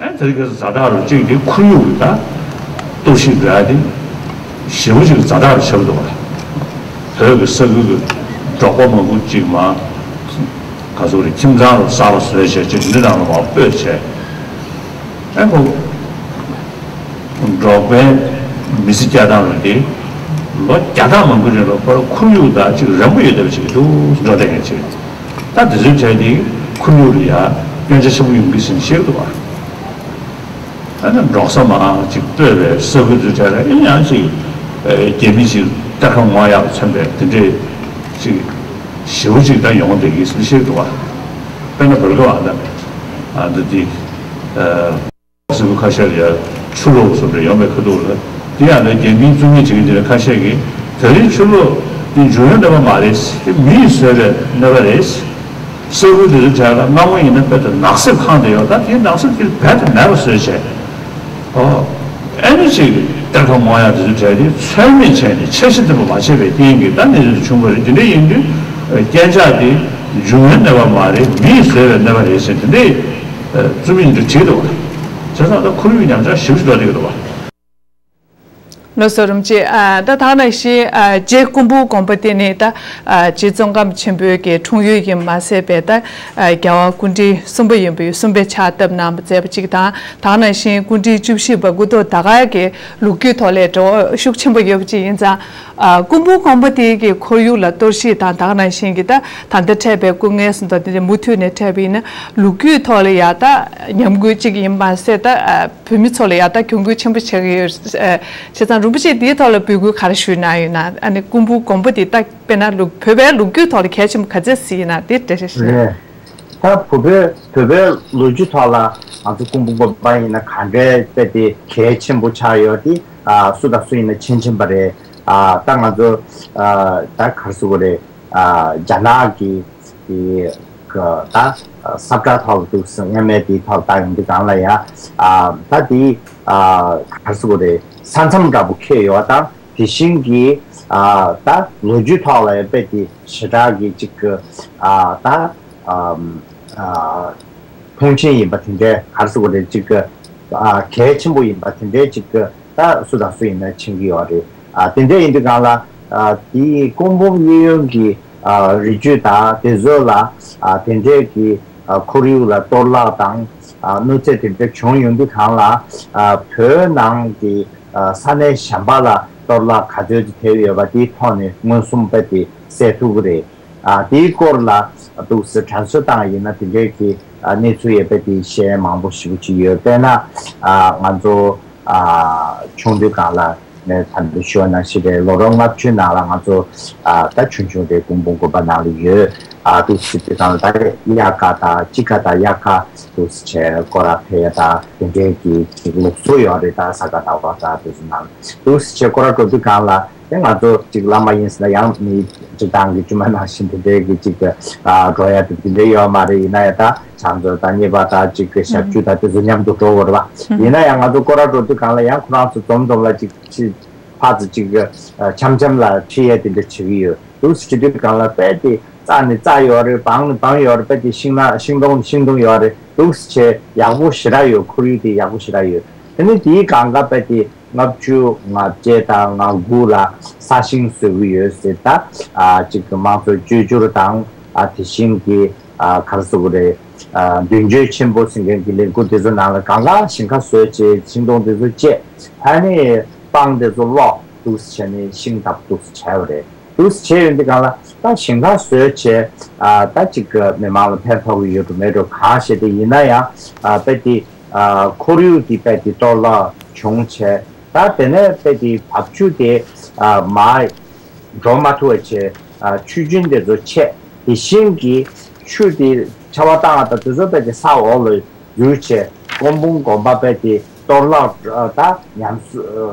ཨ་དེ་རིང་ཁ་སང་ཛ་དྲག་རུ་གཅིག་དེ་ཁོར་ཡུག་གི་ད་གཏོར་བཤིག་འགྲོ་ཡ་དེ་ཞེ་པོ་ཅིག་ཛ་དྲག་རུ་ཆགས་འདུག་བ། བོད་ཀྱི་ས་ཁུལ་གྱི་འབྲོག་པ་མང་པོ་ཅིག་མར་ག་ཚོད་རེད། ཁྱིམ་ཚང་རུ་གསར་པ་བཟོས་བྱས་ཅིག་འདི་ནང་ལ་མར་སྤོས་བྱས། ཨ་ཁོ་འབྲོག་པའི་མི་ཚེ་སྐྱེལ་སྟངས་རུ་དེ་ལོ་བརྒྱ་ཕྲག་མང་པོའི་རིང་ལ་ཁོ་རང་ཁོར་ཡུག་དང་ཅིག་རན་པོ་ཡོད་བསྡད་པ་ཅིག་འདུག་འགྲོ་བསྡད་མཁན་ཅིག། ད་དེ་ཚོའི་གྲས་དེ་ཁོར་ཡུག་ལ་ཡ་སྐྱོན་ཆ་ཆེན་པོ་ཡོང་གི་ཟེར་ནས་བཤད་ཀྱི་འདུག་བ། ཨ་ནི་འབྲོག་ས་མར་ཅིག་སྤོས་པའི་ས་ཁུལ་ཚོའི་གྲས་ལ་ཨེ་ཡང་ཅིག་ཨེ་རྒྱ་མི་ཅིག་གཏེར་ཁ་སྔོག་ཡག་ལ་འཚམ་པའི་དེ་འདྲའི་ཅིག་ཞེ་པོ་ཅིག་ད་ཡོང་བསྡད་ཀྱི་ཟེར་ནས་བཤད་ཀྱི་འདུག་བ། དཔེར་ན་བོད་ལ་ཨ་ད་ཨ་ད་དེ་ཨ། ས་ཁུལ་ཁ་ཤས་ལ་ཡ་ཆུ་ལོག་བཟོ་འདྲ་ཡོང་བའི་ཁ་ཐུག་ལ། དེ་ཡང་ལ་རྒྱ་མིའི་བཙུན་མི་བྱེད་མཁན་དེ་འདྲ་ཁ་ཤས་ཀྱིས་ད་རེས་ཆུ་ལོག་དེ་འབྱུང་བའི་གནོད་པ་མ་རེད། དེ་མིས་བཟོས་པའི་གནོད་པ་རེད། ས་ཁུལ་དེ་ཚོ་གྲས་ལ་སྔ་མོ་ཡིན་ན་དཔེ་དེ་ནགས་གསེབ་ཁང་དེ་ཡོད། ད་དེའི་ནགས་གསེབ་དེ་རྦད་དེ་མེད་པ་བཟོས་བྱས། ཨོ། ཨ་ནི་ཅིག་གཏེར་ཁ་སྔོག་ཡག་དེ་ཚོ་གྲས་དེ་ཚོད་མེད་བྱས་ནས་འཆར་གཞི་འདི་མ་བྱས་པའི་རྐྱེན་གྱིས་ད་གནས་ཚུལ་དེ་བྱུང་བ་རེད། དེ་འདྲ་ཡིན་དུས་རྐྱེན་ཆག་དེ་འབྱུང་བའི་གནོད་པ་མ་རེད། མིས་བཟོས་པའི་གནོད་པ་རེད་ཟེར་དེ་འདྲའི་རྩོམ་ཡིག་འདི་བྲིས་འདུག་བ། བྱས་ཙང་ད་ཁོར་ཡུག་ཉམས་ཆག་ཞེ་པོ་ཅིག་འགྲོ་བསྡད་ཀྱི་འདུག་བ། ལགས་སོ། རིན་པོ་ཆེ། ཨ་ད་ད་ག་ནང་བཞིན་ཨ་རྗེ་ཀོང་པོ་དགོན་པ་དེ་ནི་ད་ཨ་རྗེ་ཙོང་ཁ་པ་ཆེན་པོའི་གི་འཁྲུངས་ཡུལ་ཡིན་མ་ཟད་པའི་ད་ཨ་རྒྱལ་བ་སྐུ་ཕྲེང་གསུམ་པ་ཡིན་པའི་གསུམ་པའི་ཕྱག་བཏབ་གནང་བ་མཛད་པ་གཅིག་དང་། ད་ག་ནང་བཞིན་སྐུ་ཕྲེང་བཅུ་བཞི་པ་སྐུ་ཐོག་ད་ག་གི་ལོ་རྒྱུས་ཐོག་ལས་འབྲེལ་བ་ཤུགས་ཆེན་པོ་ཡོད་པ་གཅིག་ཡིན་ཙང་། ཨ་ཀོང་པོ་དགོན་པ་དེ་གི་ཁོར་ཡུག་ལ་གཏོར་བཤིག་དང་། ད་ག་ནང་བཞིན་གྱི་ད་ད་ལྟ་འཕྲད་པའི་སྐུ་ངལ་སོགས་དང་དེ་འདྲ་མུ་མཐུད་ནས་འཕྲད་པ་ཡིན་ན་ལོ་རྒྱུས་ཐོག་ལ་ཡ་ད་ཉམས་རྒུད་ཅིག་ཡིན་མ་ཟད། ད་ཨ་བོད་མི་ཚོ་ལ་ཡ་ད་གྱོང་གུད་ཆེན་པོ་ཆགས་ཀྱི་ཡོད། ཨ་བྱས་ཙང་རིན་པོ་ཆེས་འདིའི་ཐོག་ལ་འབོད་སྐུལ་ག་རེ་ཞུས་གནང་ཡོད་ན། ཨ་ནི་ཀོང་པོ་དགོན་པ་འདི་ད་དཔེར་ན་ལོ་བོད་པའི་ལོ་རྒྱུས་ཐོག་ལ་གལ་ཆེན་པོ་ག་ཚད་ཅིག་ཡིན་ན་དེ་འགྲེལ་བཤད་ཞུ། རེད། ད་བོད་པའི་བོད་པའི་ལོ་རྒྱུས་ཐོག་ལ་ང་ཚོ་ཀོང་པོ་དགོན་པ་ཡིན་ན་ག་འདྲའི་དཔེ་དེ་གལ་ཆེན་པོ་ཆགས་ཡོད་དེ། ཨ་སུ་དང་སུ་ཡིན་ན་མཁྱེན་མཁྱེན་པ་རེད། ཨ་ད་ང་ཚོ་ཨ་ད་ག་རེ་ཟེར་དགོས་རེད། ཨ་རྒྱ་ནག་གི་དེ་ག་ད་ས་བཀྲ་ཐོག་ལ་འདུག་སེ་སྔ་མའི་དེའི་ཐོག་ལ་ད་ཡོང་དུས་སྒང་ལ་ཡ། ཨ་ད་དེ་ཨ་ག་རེ་ཟེར་དགོས་རེད། ས་མཚམས་འདྲ་པོ་འཁེལ་ཡོད་པ་དང་། དེ་བཞིན་གྱི་ཨ་ད་ལོ་རྒྱུས་ཐོག་ལ་ཡང་དཔེ་དེ་ཞེ་དྲག་གི་ཅིག་གི་ཨ་ད་ཨ་ཨ་མཐོང་ཆེན་ཡིན་པ་དེ་འདྲའི་ག་རེ་ཟེར་དགོས་རེད། ཅིག་གི་ཨ་གལ་ཆེན་པོ་ཡིན་པ་དེ་འདྲའི་ཅིག་གི་ད་སུ་དང་སུ་ཡིན་ན་མཁྱེན་གྱི་ཡོད་རེད། ཨ་དེ་འདྲ་ཡིན་དུས་སྒང་ལ་ཨ་དེ་ཀོང་པོ་གཡས་གཡོན་གྱི་ ཨ་རི་རྒྱུད་དང་དེ་ཚོ་ལ་ཨ་དེ་འདྲའི་གི་ཨ་ཁོར་ཡུག་ལ་གཏོར་བརླག་དང་ཨ་གནོད་འཚེ་དེ་འདྲ་བྱུང་ཡོང་དུས་སྒང་ལ་ཨ་བོད་ནང་གི་ཨ་ས་གནས་གཞན་པ་ལ་གཏོར་བརླག་ག་ཚོད་ཅིག་ཐེབས་ཡོད་པ་དེའི་ཐོག་ནས་མངོན་སུམ་དཔེ་དེ་གསལ་ཐུབ་ཀྱི་རེད། ཨ་དེའི་སྐོར་ལ་འདུག་སེ་དྲན་གསོ་བཏང་ཡིན་ན་དེ་འདྲའི་གི་ཨ་གནས་ཚུལ་ཡོད་པ་དེ་བཤད་མང་པོ་ཞེ་པོ་ཅིག་ཡོད། དཔེར་ན་ཨ་ང་ཚོ་ཨ་ཆུང་དུས་སྒང་ལ་ངས་ད་ལྟ་ཞུ་བ་ནང་བཞིན་རེད། ལོ་རབས་ལྔ་བཅུའི་ནང་ལ་ང་ཚོ་ཨ་ད་ཆུང་ཆུང་རེད། གུང་སྤུན་དགོན་པ་ནང་ལ་ཡོད། ཨ་འདུག་སེ་དུས་སྒང་ལ་ད་དབྱར་ཁ་དང་དཔྱིད་ཁ་དང་དབྱར་ཁ་འདུག་སེ་བྱས་སྐོར་ར་ཕེབས་ཡ་ད་དེ་འདྲའི་གི་ཅིག་ལུགས་སྲོལ་ཡོད་རེད། ད་ས་ག་ཟླ་བ་ད་དུས་སུ་ནང་འདུག་སེ་བྱས་སྐོར་ར་འགྲོ་དུས་སྒང་ལ། དེ་ང་ཚོ་ཅིག་བླ་མ་ཡིན་ཟེར་ན་ཡང་མི་སྤྱིར་བཏང་གི་བཅོས་མ་ནང་བཞིན་དེ་འདྲའི་གི་ཅིག་ཨ་འགྲོ་ཡ་དེ་དེ་འདྲའི་ཡོད་མ་རེད། ཡིན་ན་ཡང་ད་ཕྱག་མཛོད་དང་གཉེར་པ་དང་ཅིག་གི་ཞབས་ཞུ་དང་དེ་ཚོ་མཉམ་དུ་འགྲོ་དགོས་རེད་པ། ཡིན་ན་ཡང་ང་ཚོ་སྐོར་ར་འགྲོ་དུས་སྒང་ལ་ཡང་ཁོ་རང་ཚོ་འཛོམས་འཛོམས་ལ་ཅིག་ཅིག་ཕར་ཚུར་ཅིག་ཨ་འཆམ་འཆམ་ལ་ཁྲིད་ཡ་དེ་འདྲ་བྱེད་ཀྱི་ཡོད། འདུག་སེ་བྱེད་དུས་སྒང་ལ་དཔེ་དེ་རྩ་ནས་རྩ་ཡོད་རེད། སྦང་ནས་སྦང་ཡོད་རེད། དཔེ་དེ་ཤིང་ནགས་ཤིང་སྡོང་ནས་ཤིང་སྡོང་ཡོད་རེད། འདུག་སེ་བྱས་ཡག་པོ་ཞེ་དྲག་ཡོད། ཁོར་ཡུག་དེ་ཡག་པོ་ཞེ་དྲག་ཡོད། དེ་ནས་དེའི་སྒང་ག་དཔེ་དེ་ལྔ་བཅུ་ང་བརྒྱད་དང་ང་དགུ་ལ་ས་ཞིང་བཟོ་གི་ཡོད་ཟེར། ད་ཨ་ཅིག་གི་དམངས་གཙོ་བཅོས་བསྒྱུར་དང་ཨ་དེ་བཞིན་གྱི་ཨ་ག་རེ་ཟེར་དགོས་རེད། ཨ་མདུན་སྐྱོད་ཆེན་པོ་ཟེར་མཁན་གྱི་ལས་འགུལ་དེ་ཚོ་ནང་ལ་གང་ག་ཞིང་ཁ་བཟོས་བྱས་ཤིང་སྡོང་དེ་ཚོ་བཅད། ཨ་ནི་སྤང་དེ་ཚོ་སློག་འདུག་སེ་བྱས་ནས་ཤིང་བཏབ་འདུག་སེ་བྱས་པ་རེད། འདུག་སེ་བྱས་ཡོང་དུས་སྒང་ལ་ད་ཞིང་ཁ་བཟོས་བྱས་ཨ་ད་ཅིག་གི་མི་མང་ལ་ཕན་ཐོགས་ཀྱི་ཡོད་འགྲོ་མེད་འགྲོ་གང་ཤེས། དེ་ཡིན་ན་ཡང་ཨ་དཔེ་དེ་ཨ་ཁོར་ཡུག་དེ་དཔེ་དེ་གཏོར་བརླག་བྱུང་བྱས། ད་དེ་ནས་དཔེ་དེ་བབས་ཆུ་དེ་ཨ་མར་འགྲོ་མ་ཐུབ་པ་བྱས། ཨ་ཆུ་རྒྱུན་དེ་ཚོ་ཆད། དེ་བཞིན་གྱི་ཆུ་དེ་ཆར་པ་བཏང་བ་དང་དེ་ཚོ་དཔེ་དེ་ས་འོག་ལ་འཛུལ་བྱས། སྐོམ་སྤུང་དགོན་པ་དཔེ་དེ་གཏོར་བརླག་ཨ་ད་ཉམས་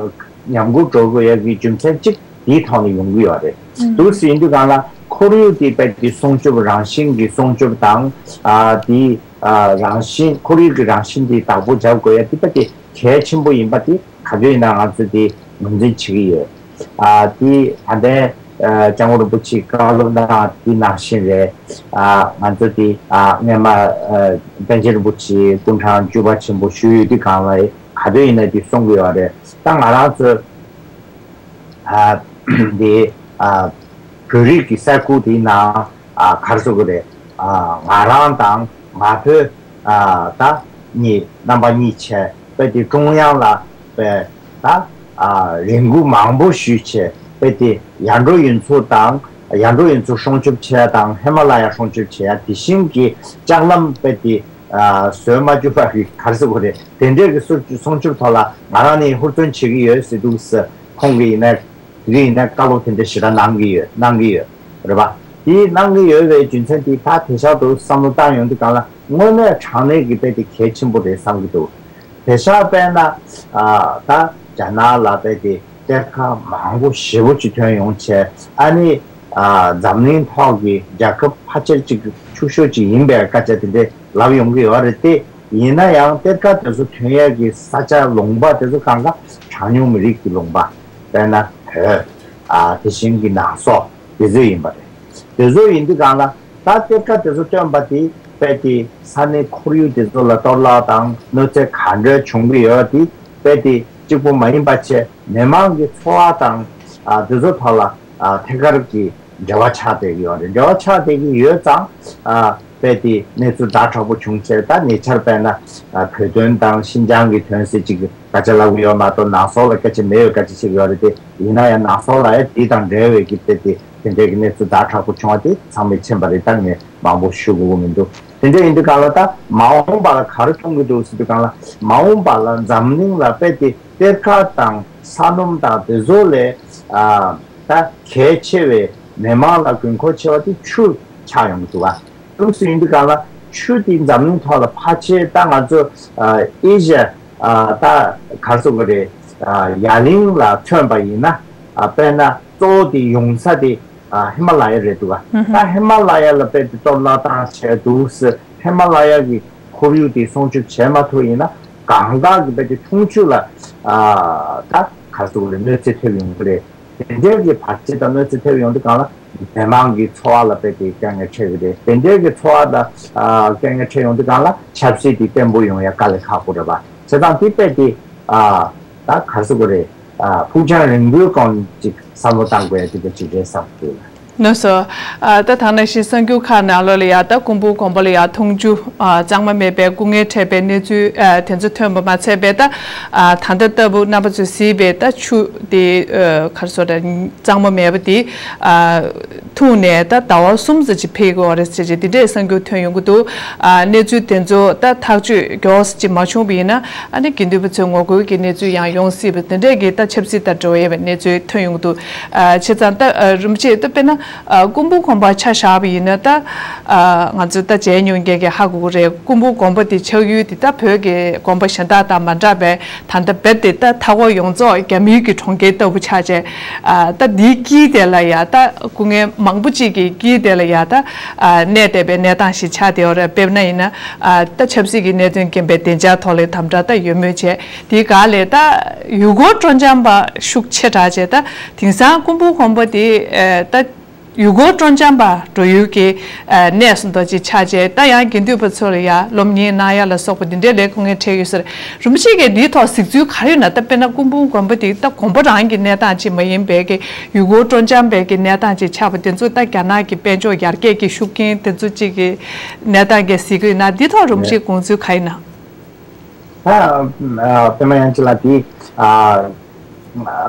ཉམས་རྒུད་འགྲོ་དགོས་ཡ་གི་རྒྱུ་མཚན་གཅིག་དེའི་ཐོག་ནས་ཡོང་གི་ཡོད་རེད། འདུག་སེ་ཡིན་དུས་སྒང་ལ་ཁོར་ཡུག་དེ་དཔེ་དེ་སྲུང་སྐྱོབ་རང་བཞིན་གྱི་སྲུང་སྐྱོབ་དང་ཨ་དེ་ཨ་རང་བཞིན་ཁོར་ཡུག་གི་རང་བཞིན་དེ་བདག་པོ་རྒྱག་དགོས་ཡ་དེ་དཔེ་དེ་གལ་ཆེན་པོ་ཡིན་པ་དེ་ག་དུས་ཡིན་ན་ང་ཚོ་དེ་ངོས་འཛིན་བྱེད་ཀྱི་ཡོད། ཨ་དེ་ད་ལྟའི་ཨ་སྐྱབས་མགོན་རིན་པོ་ཆེའི་བཀའ་སློབ་ནང་དེ་ནང་བཞིན་རེད། ཨ་ང་ཚོ་དེ་ཨ་སྔས་མ་ཨ་པཎ་ཆེན་རིན་པོ་ཆེའི་སྐུ་འཕྲེང་བཅུ་པ་ཆེན་པོ་ཞུས་ཡོད་དུས་སྒང་ལ་ག་དུས་ཡིན་ན་དེ་གསུང་གི་ཡོད་རེད། ད་ང་རང་ཚོ་ཨ་དེ་ཨ་བོད་རིགས་ཀྱི་ས་ཁུལ་དེའི་ནང་ཨ་ག་རེ་ཟེར་དགོས་རེད། ཨ་ང་རང་དང་ང་ཕོད་ཨ་ད་གཉིས་རྣམ་པ་གཉིས་བྱས་དཔེ་དེ་ཀྲུང་དབྱང་ལ་དཔེ་ད་ཨ་རེ་སྐུལ་མང་པོ་ཞུས་བྱས། དཔེ་དེ་ཡར་འབྲོག་ཡུལ་ཚོ་དང་ཡར་འབྲོག་ཡུལ་ཚོ་སྲུང་སྐྱོབ་བྱེད་ཡ་དང་ཧི་མ་ལ་ཡ་སྲུང་སྐྱོབ་བྱེད་ཡ་དེ་བཞིན་གྱི་ལྕགས་ལམ་དཔེ་དེ་ཨ་བཟོས་མ་བཅུག་པ་གི་ག་རེ་ཟེར་དགོས་རེད། དེ་འདྲས་ཀྱི་སྲུང་སྲུང་སྐྱོབ་ཐོག་ལ་ང་རང་ནས་ཧུར་བརྩོན་བྱེད་ཀྱི་ཡོད་ཟེར་འདུག་ཟེར། ཁོང་གིས་ཡིན་ན་དེ་ག་ཡིན་ན་བཀའ་སློབ་དེ་འདྲ་ཞེ་དྲག་གནང་གི་ཡོད་གནང་གི་ཡོད་རེད་པ། དེ་གནང་གི་ཡོད་པའི་རྒྱུ་མཚན་དེ་ད་དེང་སང་དུ་བསམ་བློ་བཏང་ཡོང་དུས་སྒང་ལ་དངོས་གནས་དྲང་གནས་ཀྱི་དཔེ་དེ་གལ་ཆེན་པོ་རེད་བསམ་གྱི་འདུག་དེང་སང་དཔེར་ན་ཨ་ད་རྒྱ་ནག་ལ་དཔེ་དེ་གཏེར་ཁ་མང་པོ་ཞེ་པོ་ཅིག་ཐོན་ཡོང་བྱས། ཨ་ནི་ཨ་འཛམ་གླིང་ཐོག་གི་རྒྱལ་ཁབ་ཕལ་ཆེར་ཅིག་ཕྱུག་ཤོས་ཅིག་ཡིན་པའི་སྐད་ཆ་དེ་འདྲ་ལབ་ཡོང་གི་ཡོད་རེད་དེ། ཡིན་ན་ཡང་གཏེར་ཁ་དེ་ཚོ་ཐོན་ཡས་ཀྱི་ས་ཆ་ལུང་པ་དེ་ཚོ་གང་ག་གྲངས་ཉུང་མི་རིགས་ཀྱི་ལུང་པ། དཔེར་ན་བོད། ཨ་དེ་བཞིན་གྱི་ནང་སོག་དེ་ཚོ་ཡིན་པ་རེད། དེ་ཚོ་ཡིན་དུས་སྒང་ལ་ད་གཏེར་ཁ་དེ་ཚོ་བཏོན་པ་དེ་དཔེ་དེ་ས་གནས་ཁོར་ཡུག་དེ་ཚོ་ལ་གཏོར་བརླག་དང་གནོད་འཚེ་ག་འདྲ་བྱུང་གི་ཡོད་དེ་དཔེ་དེ་གཅིག་པོ་མ་ཡིན་པ་བྱས་མི་མང་གི་འཚོ་བ་དང་ཨ་དེ་ཚོ་ཐོག་ལ་ཨ་ཐད་ཀར་གྱི་འབྲེལ་བ་ཆགས་བསྡད་ཀྱི་ཡོད་རེད། འབྲེལ་བ་ཆགས་བསྡད་ཀྱི་ཡོད་ཙང་ཨ་དཔེ་དེ་གནས་ཚུལ་ཛ་དྲག་པོ་བྱུང་བྱས། ད་ཉེ་ཆར་དཔེར་ན་ཨ་བོད་དོན་དང་ཤིན་ཅང་གི་དོན་ཟེར་ཅིག་སྐད་ཆ་ལབ་ཀྱི་ཡོད་མ་གཏོགས་ནང་སོག་ལ་སྐད་ཆ་མེད་པའི་སྐད་ཆ་བཤད་ཀྱི་ཡོད་རེད་དེ། ཡིན་ན་ཡང་ནང་སོག་ལ་ཡང་དེ་དང་འབྲེལ་བའི་གི་དཔེ་དེ་དེ་འདྲའི་གི་གནས་ཚུལ་ཛ་དྲག་པོ་བྱུང་བ་དེ་ཚང་མས་མཁྱེན་པ་རེད། ད་ངས་མང་པོ་ཞུ་དགོས་ཀྱི་མི་འདུག་དེ་འདྲ་ཡིན་དུས་སྒང་ལ་ད་མ་འོངས་པ་ལ་ག་རེ་མཐོང་གི་འདུག་ཟེར་དུས་སྒང་ལ་མ་འོངས་པ་ལ་འཛམ་གླིང་ལ་དཔེ་དེ་གཏེར་ཁ་དང་ས་སྣུམ་དང་དེ་ཚོ་ལས་ཨ་ད་གལ་ཆེ་བའི་མི་མང་ལ་དགོས་མཁོ་ཆེ་བ་དེ་ཆུ་ཆགས་ཡོང་གི་འདུག་ག་འདུག་སེ་ཡིན་དུས་སྒང་ལ་ཆུ་དེ་འཛམ་གླིང་ཐོག་ལ་ཕལ་ཆེར་ད་ང་ཚོ་ཨ་ཨེ་ཤ་ཡ་ཨ་ད་ག་རེ་ཟེར་དགོས་རེད། ཨ་ཡ་གླིང་ལ་མཚོན་པ་ཡིན་ན་ཨ་དཔེར་ན་གཙོ་བོ་དེ་ཡོང་ས་དེ་ཨ་ཧི་མ་ལ་ཡ་རེད་འདུག་ག་ད་ཧི་མ་ལ་ཡ་ལ་དཔེ་དེ་གཏོར་བརླག་བཏང་བྱས་འདུག་སེ་ཧི་མ་ལ་ཡ་གི་ཁོར་ཡུག་དེ་སྲུང་སྐྱོབ་བྱས་མ་ཐུབ་ཡིན་ན་གང་དག་གི་དཔེ་དེ་འཐུང་ཆུ་ལ་ཨ་ད་ག་རེ་ཟེར་དགོས་རེད། གནོད་འཚེ་ཐེབས་ཡོང་གི་རེད། དེ་འདྲའི་གི་བར་ཆད་དང་གནོད་འཚེ་ཐེབས་ཡོང་དུས་སྒང་ལ་མི་མང་གི་འཚོ་བ་ལ་དཔེ་དེ་དཀའ་ངལ་འཕྲད་ཀྱི་རེད། དེ་འདྲའི་གི་འཚོ་བ་དང་ཨ་དཀའ་ངལ་འཕྲད་ཡོང་དུས་སྒང་ལ་ཆབ་སྲིད་དེ་བརྟན་པོ་ཡོང་ཡ་དཀའ་ལས་ཁག་པོ་རེད་པ། བྱས་ཙང་དེ་དཔེ་དེ་ཨ་ད་ག་རེ་ཟེར་དགོས་རེད། ཨ་ཕུགས་རྒྱང་རིང་པོའི་སྒང་ཅིག་བསམ་བློ་བཏང་དགོས་ཡ་དེ་འདྲ་ཅིག་རེད་བསམ་གྱི་འདུག་ལགས་སོ། ཨ། ད་ད་ནང་བཞིན་གསར་འགྱུར་ཁག་ནང་ལོགས་ལ་ཡ་ད་སྐུ་འབུམ་དགོན་པ་ལ་ཡ་འཐུང་ཆུ་ཨ་གཙང་མ་མེད་པའི་སྐུ་ངལ་འཕྲད་པའི་གནས་ཚུལ་ཨ་དེ་ཚོ་ཐོན་པ་མ་ཚད་པའི་ད་ཨ་ད་ལྟ་ལྟ་བུ་རྣམ་པ་ཚོས་གཟིགས་པའི་ད་ཆུ་དེ་ཨ་ག་རེ་ཟེར་དགོས་རེད། གཙང་མ་མེད་པ་དེ་ཨ་འཐུང་ནས་ད་ཟླ་བ་གསུམ་ཙམ་ཅིག་འཕེལ་གྱི་ཡོད་རེད་ཟེར་བྱས་དེ་འདྲའི་གསར་འགྱུར་ཐོན་ཡོང་གི་འདུག་ཨ་གནས་ཚུལ་དེ་ཚོ་ད་ཐག་གཅོད་མགྱོགས་ཙམ་ཅིག་མ་བྱུང་བ་ཡིན་ན། ཨ་ནི་དགེ་འདུན་པ་ཚོའི་ངོ་རྒོལ་གྱི་གནས་ཚུལ་ཡང་ཡོང་སྲིད་པ་དེ་འདྲས་ཀྱི་ད་ཆབ་སྲིད་དང་འབྲེལ་བ་ཡོད་པའི་གནས་ཚུལ་ཐོན་ཡོང་གི་འདུག་ཨ་བྱས་ཙང་ད་ཨ་རིན་པོ་ཆེ་ད་དཔེར་ན་ཨ་སྐུ་འབུམ་དགོན་པ་ཆ་བཞག་པ་ཡིན་ན་ད་ཨ་ང་ཚོ་ད་མཇལ་མྱོང་མཁན་གྱིས་ཧ་གོ་གི་རེད། སྐུ་འབུམ་དགོན་པ་དེ་ཆགས་ཡུལ་དེ་ད་བོད་ཀྱི་དགོན་པ་གཞན་དག་དང་མ་འདྲ་བའི་ད་ལྟ་རྦད་དེ་ད་མཐའ་འཁོར་ཡོངས་རྫོགས་རྒྱ་མིའི་གི་གྲོང་ཁྱེར་ལྟ་བུ་ཆགས་བྱས། ཨ་ད་འདིའི་དཀྱིལ་དེ་ལ་ཡ་ད་སྐུ་ངལ་མང་པོ་ཅིག་གི་དཀྱིལ་དེ་ལ་ཡ་ད་ཨ་གནས་བསྡད་པའི་གནས་སྟངས་ཤིག་ཆགས་བསྡད་ཡོད་རེད། དཔེར་ན་ཡིན་ན་ཨ་ད་ཆབ་སྲིད་ཀྱི་གནད་དོན་རྐྱེན་པས་བདེ་འཇགས་ཐོག་ལ་དམ་དྲག་ད་ཡོད་མོད་བྱས། དེའི་སྒང་ལས་ད་ཡུལ་སྐོར་སྤྲོ་འཆམ་པ་ཤུགས་ཆེ་དྲགས་བྱས། ད་དེང་སང་སྐུ་འབུམ་དགོན་པ་དེ་ཨ་ད་ཡུལ་སྐོར་སྤྲོ་འཆམ་པ་འགྲོ་ཡུལ་གྱི་ཨ་གནས་སུ་འདྲ་ཅིག་ཆགས་བྱས། ད་ཡང་དགེ་འདུན་པ་ཚོ་ལ་ཡ་སློབ་གཉེར་གནང་ཡ་ལ་སོགས་པ་འདི་འདྲའི་ལས་སྐུ་ངལ་འཕྲད་ཡོད་ཟེར། རིན་པོ་ཆེ་གིས་འདིའི་ཐོག་གཟིགས་ཚུལ་ག་རེ་ཡོད་ན། ད་དཔེར་ན་སྐུ་འབུམ་དགོན་པ་དེ་ད་དགོན་པ་རང་གི་གནས་སྟངས་ཅིག་མ་ཡིན་པའི་གི་ཡུལ་སྐོར་སྤྲོ་འཆམ་པའི་གི་གནས་སྟངས་ཅིག་ཆགས་པ་དེ་ཚོ་ད་རྒྱ་ནག་གི་དཔལ་འབྱོར་ཡར་རྒྱས་ཀྱི་ཤུགས་རྐྱེན་དེ་ཚོ་ཅིག་གི་གནས་སྟངས་ཀྱི་གཟིགས་ཀྱི་ཡོད་ན། འདི་ཐོག་རིན་པོ་ཆེའི་དགོངས་ཚུལ་ག་རེ་ཡིན་ན། ད་ཨ་པད་མ་དབྱངས་ཅན་ལགས་དེ་ཨ་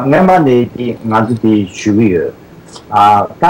སྔོན་མ་ནས་དེ་ང་ཚོ་དེ་ཞུ་གི་ཡོད། ཨ་ད་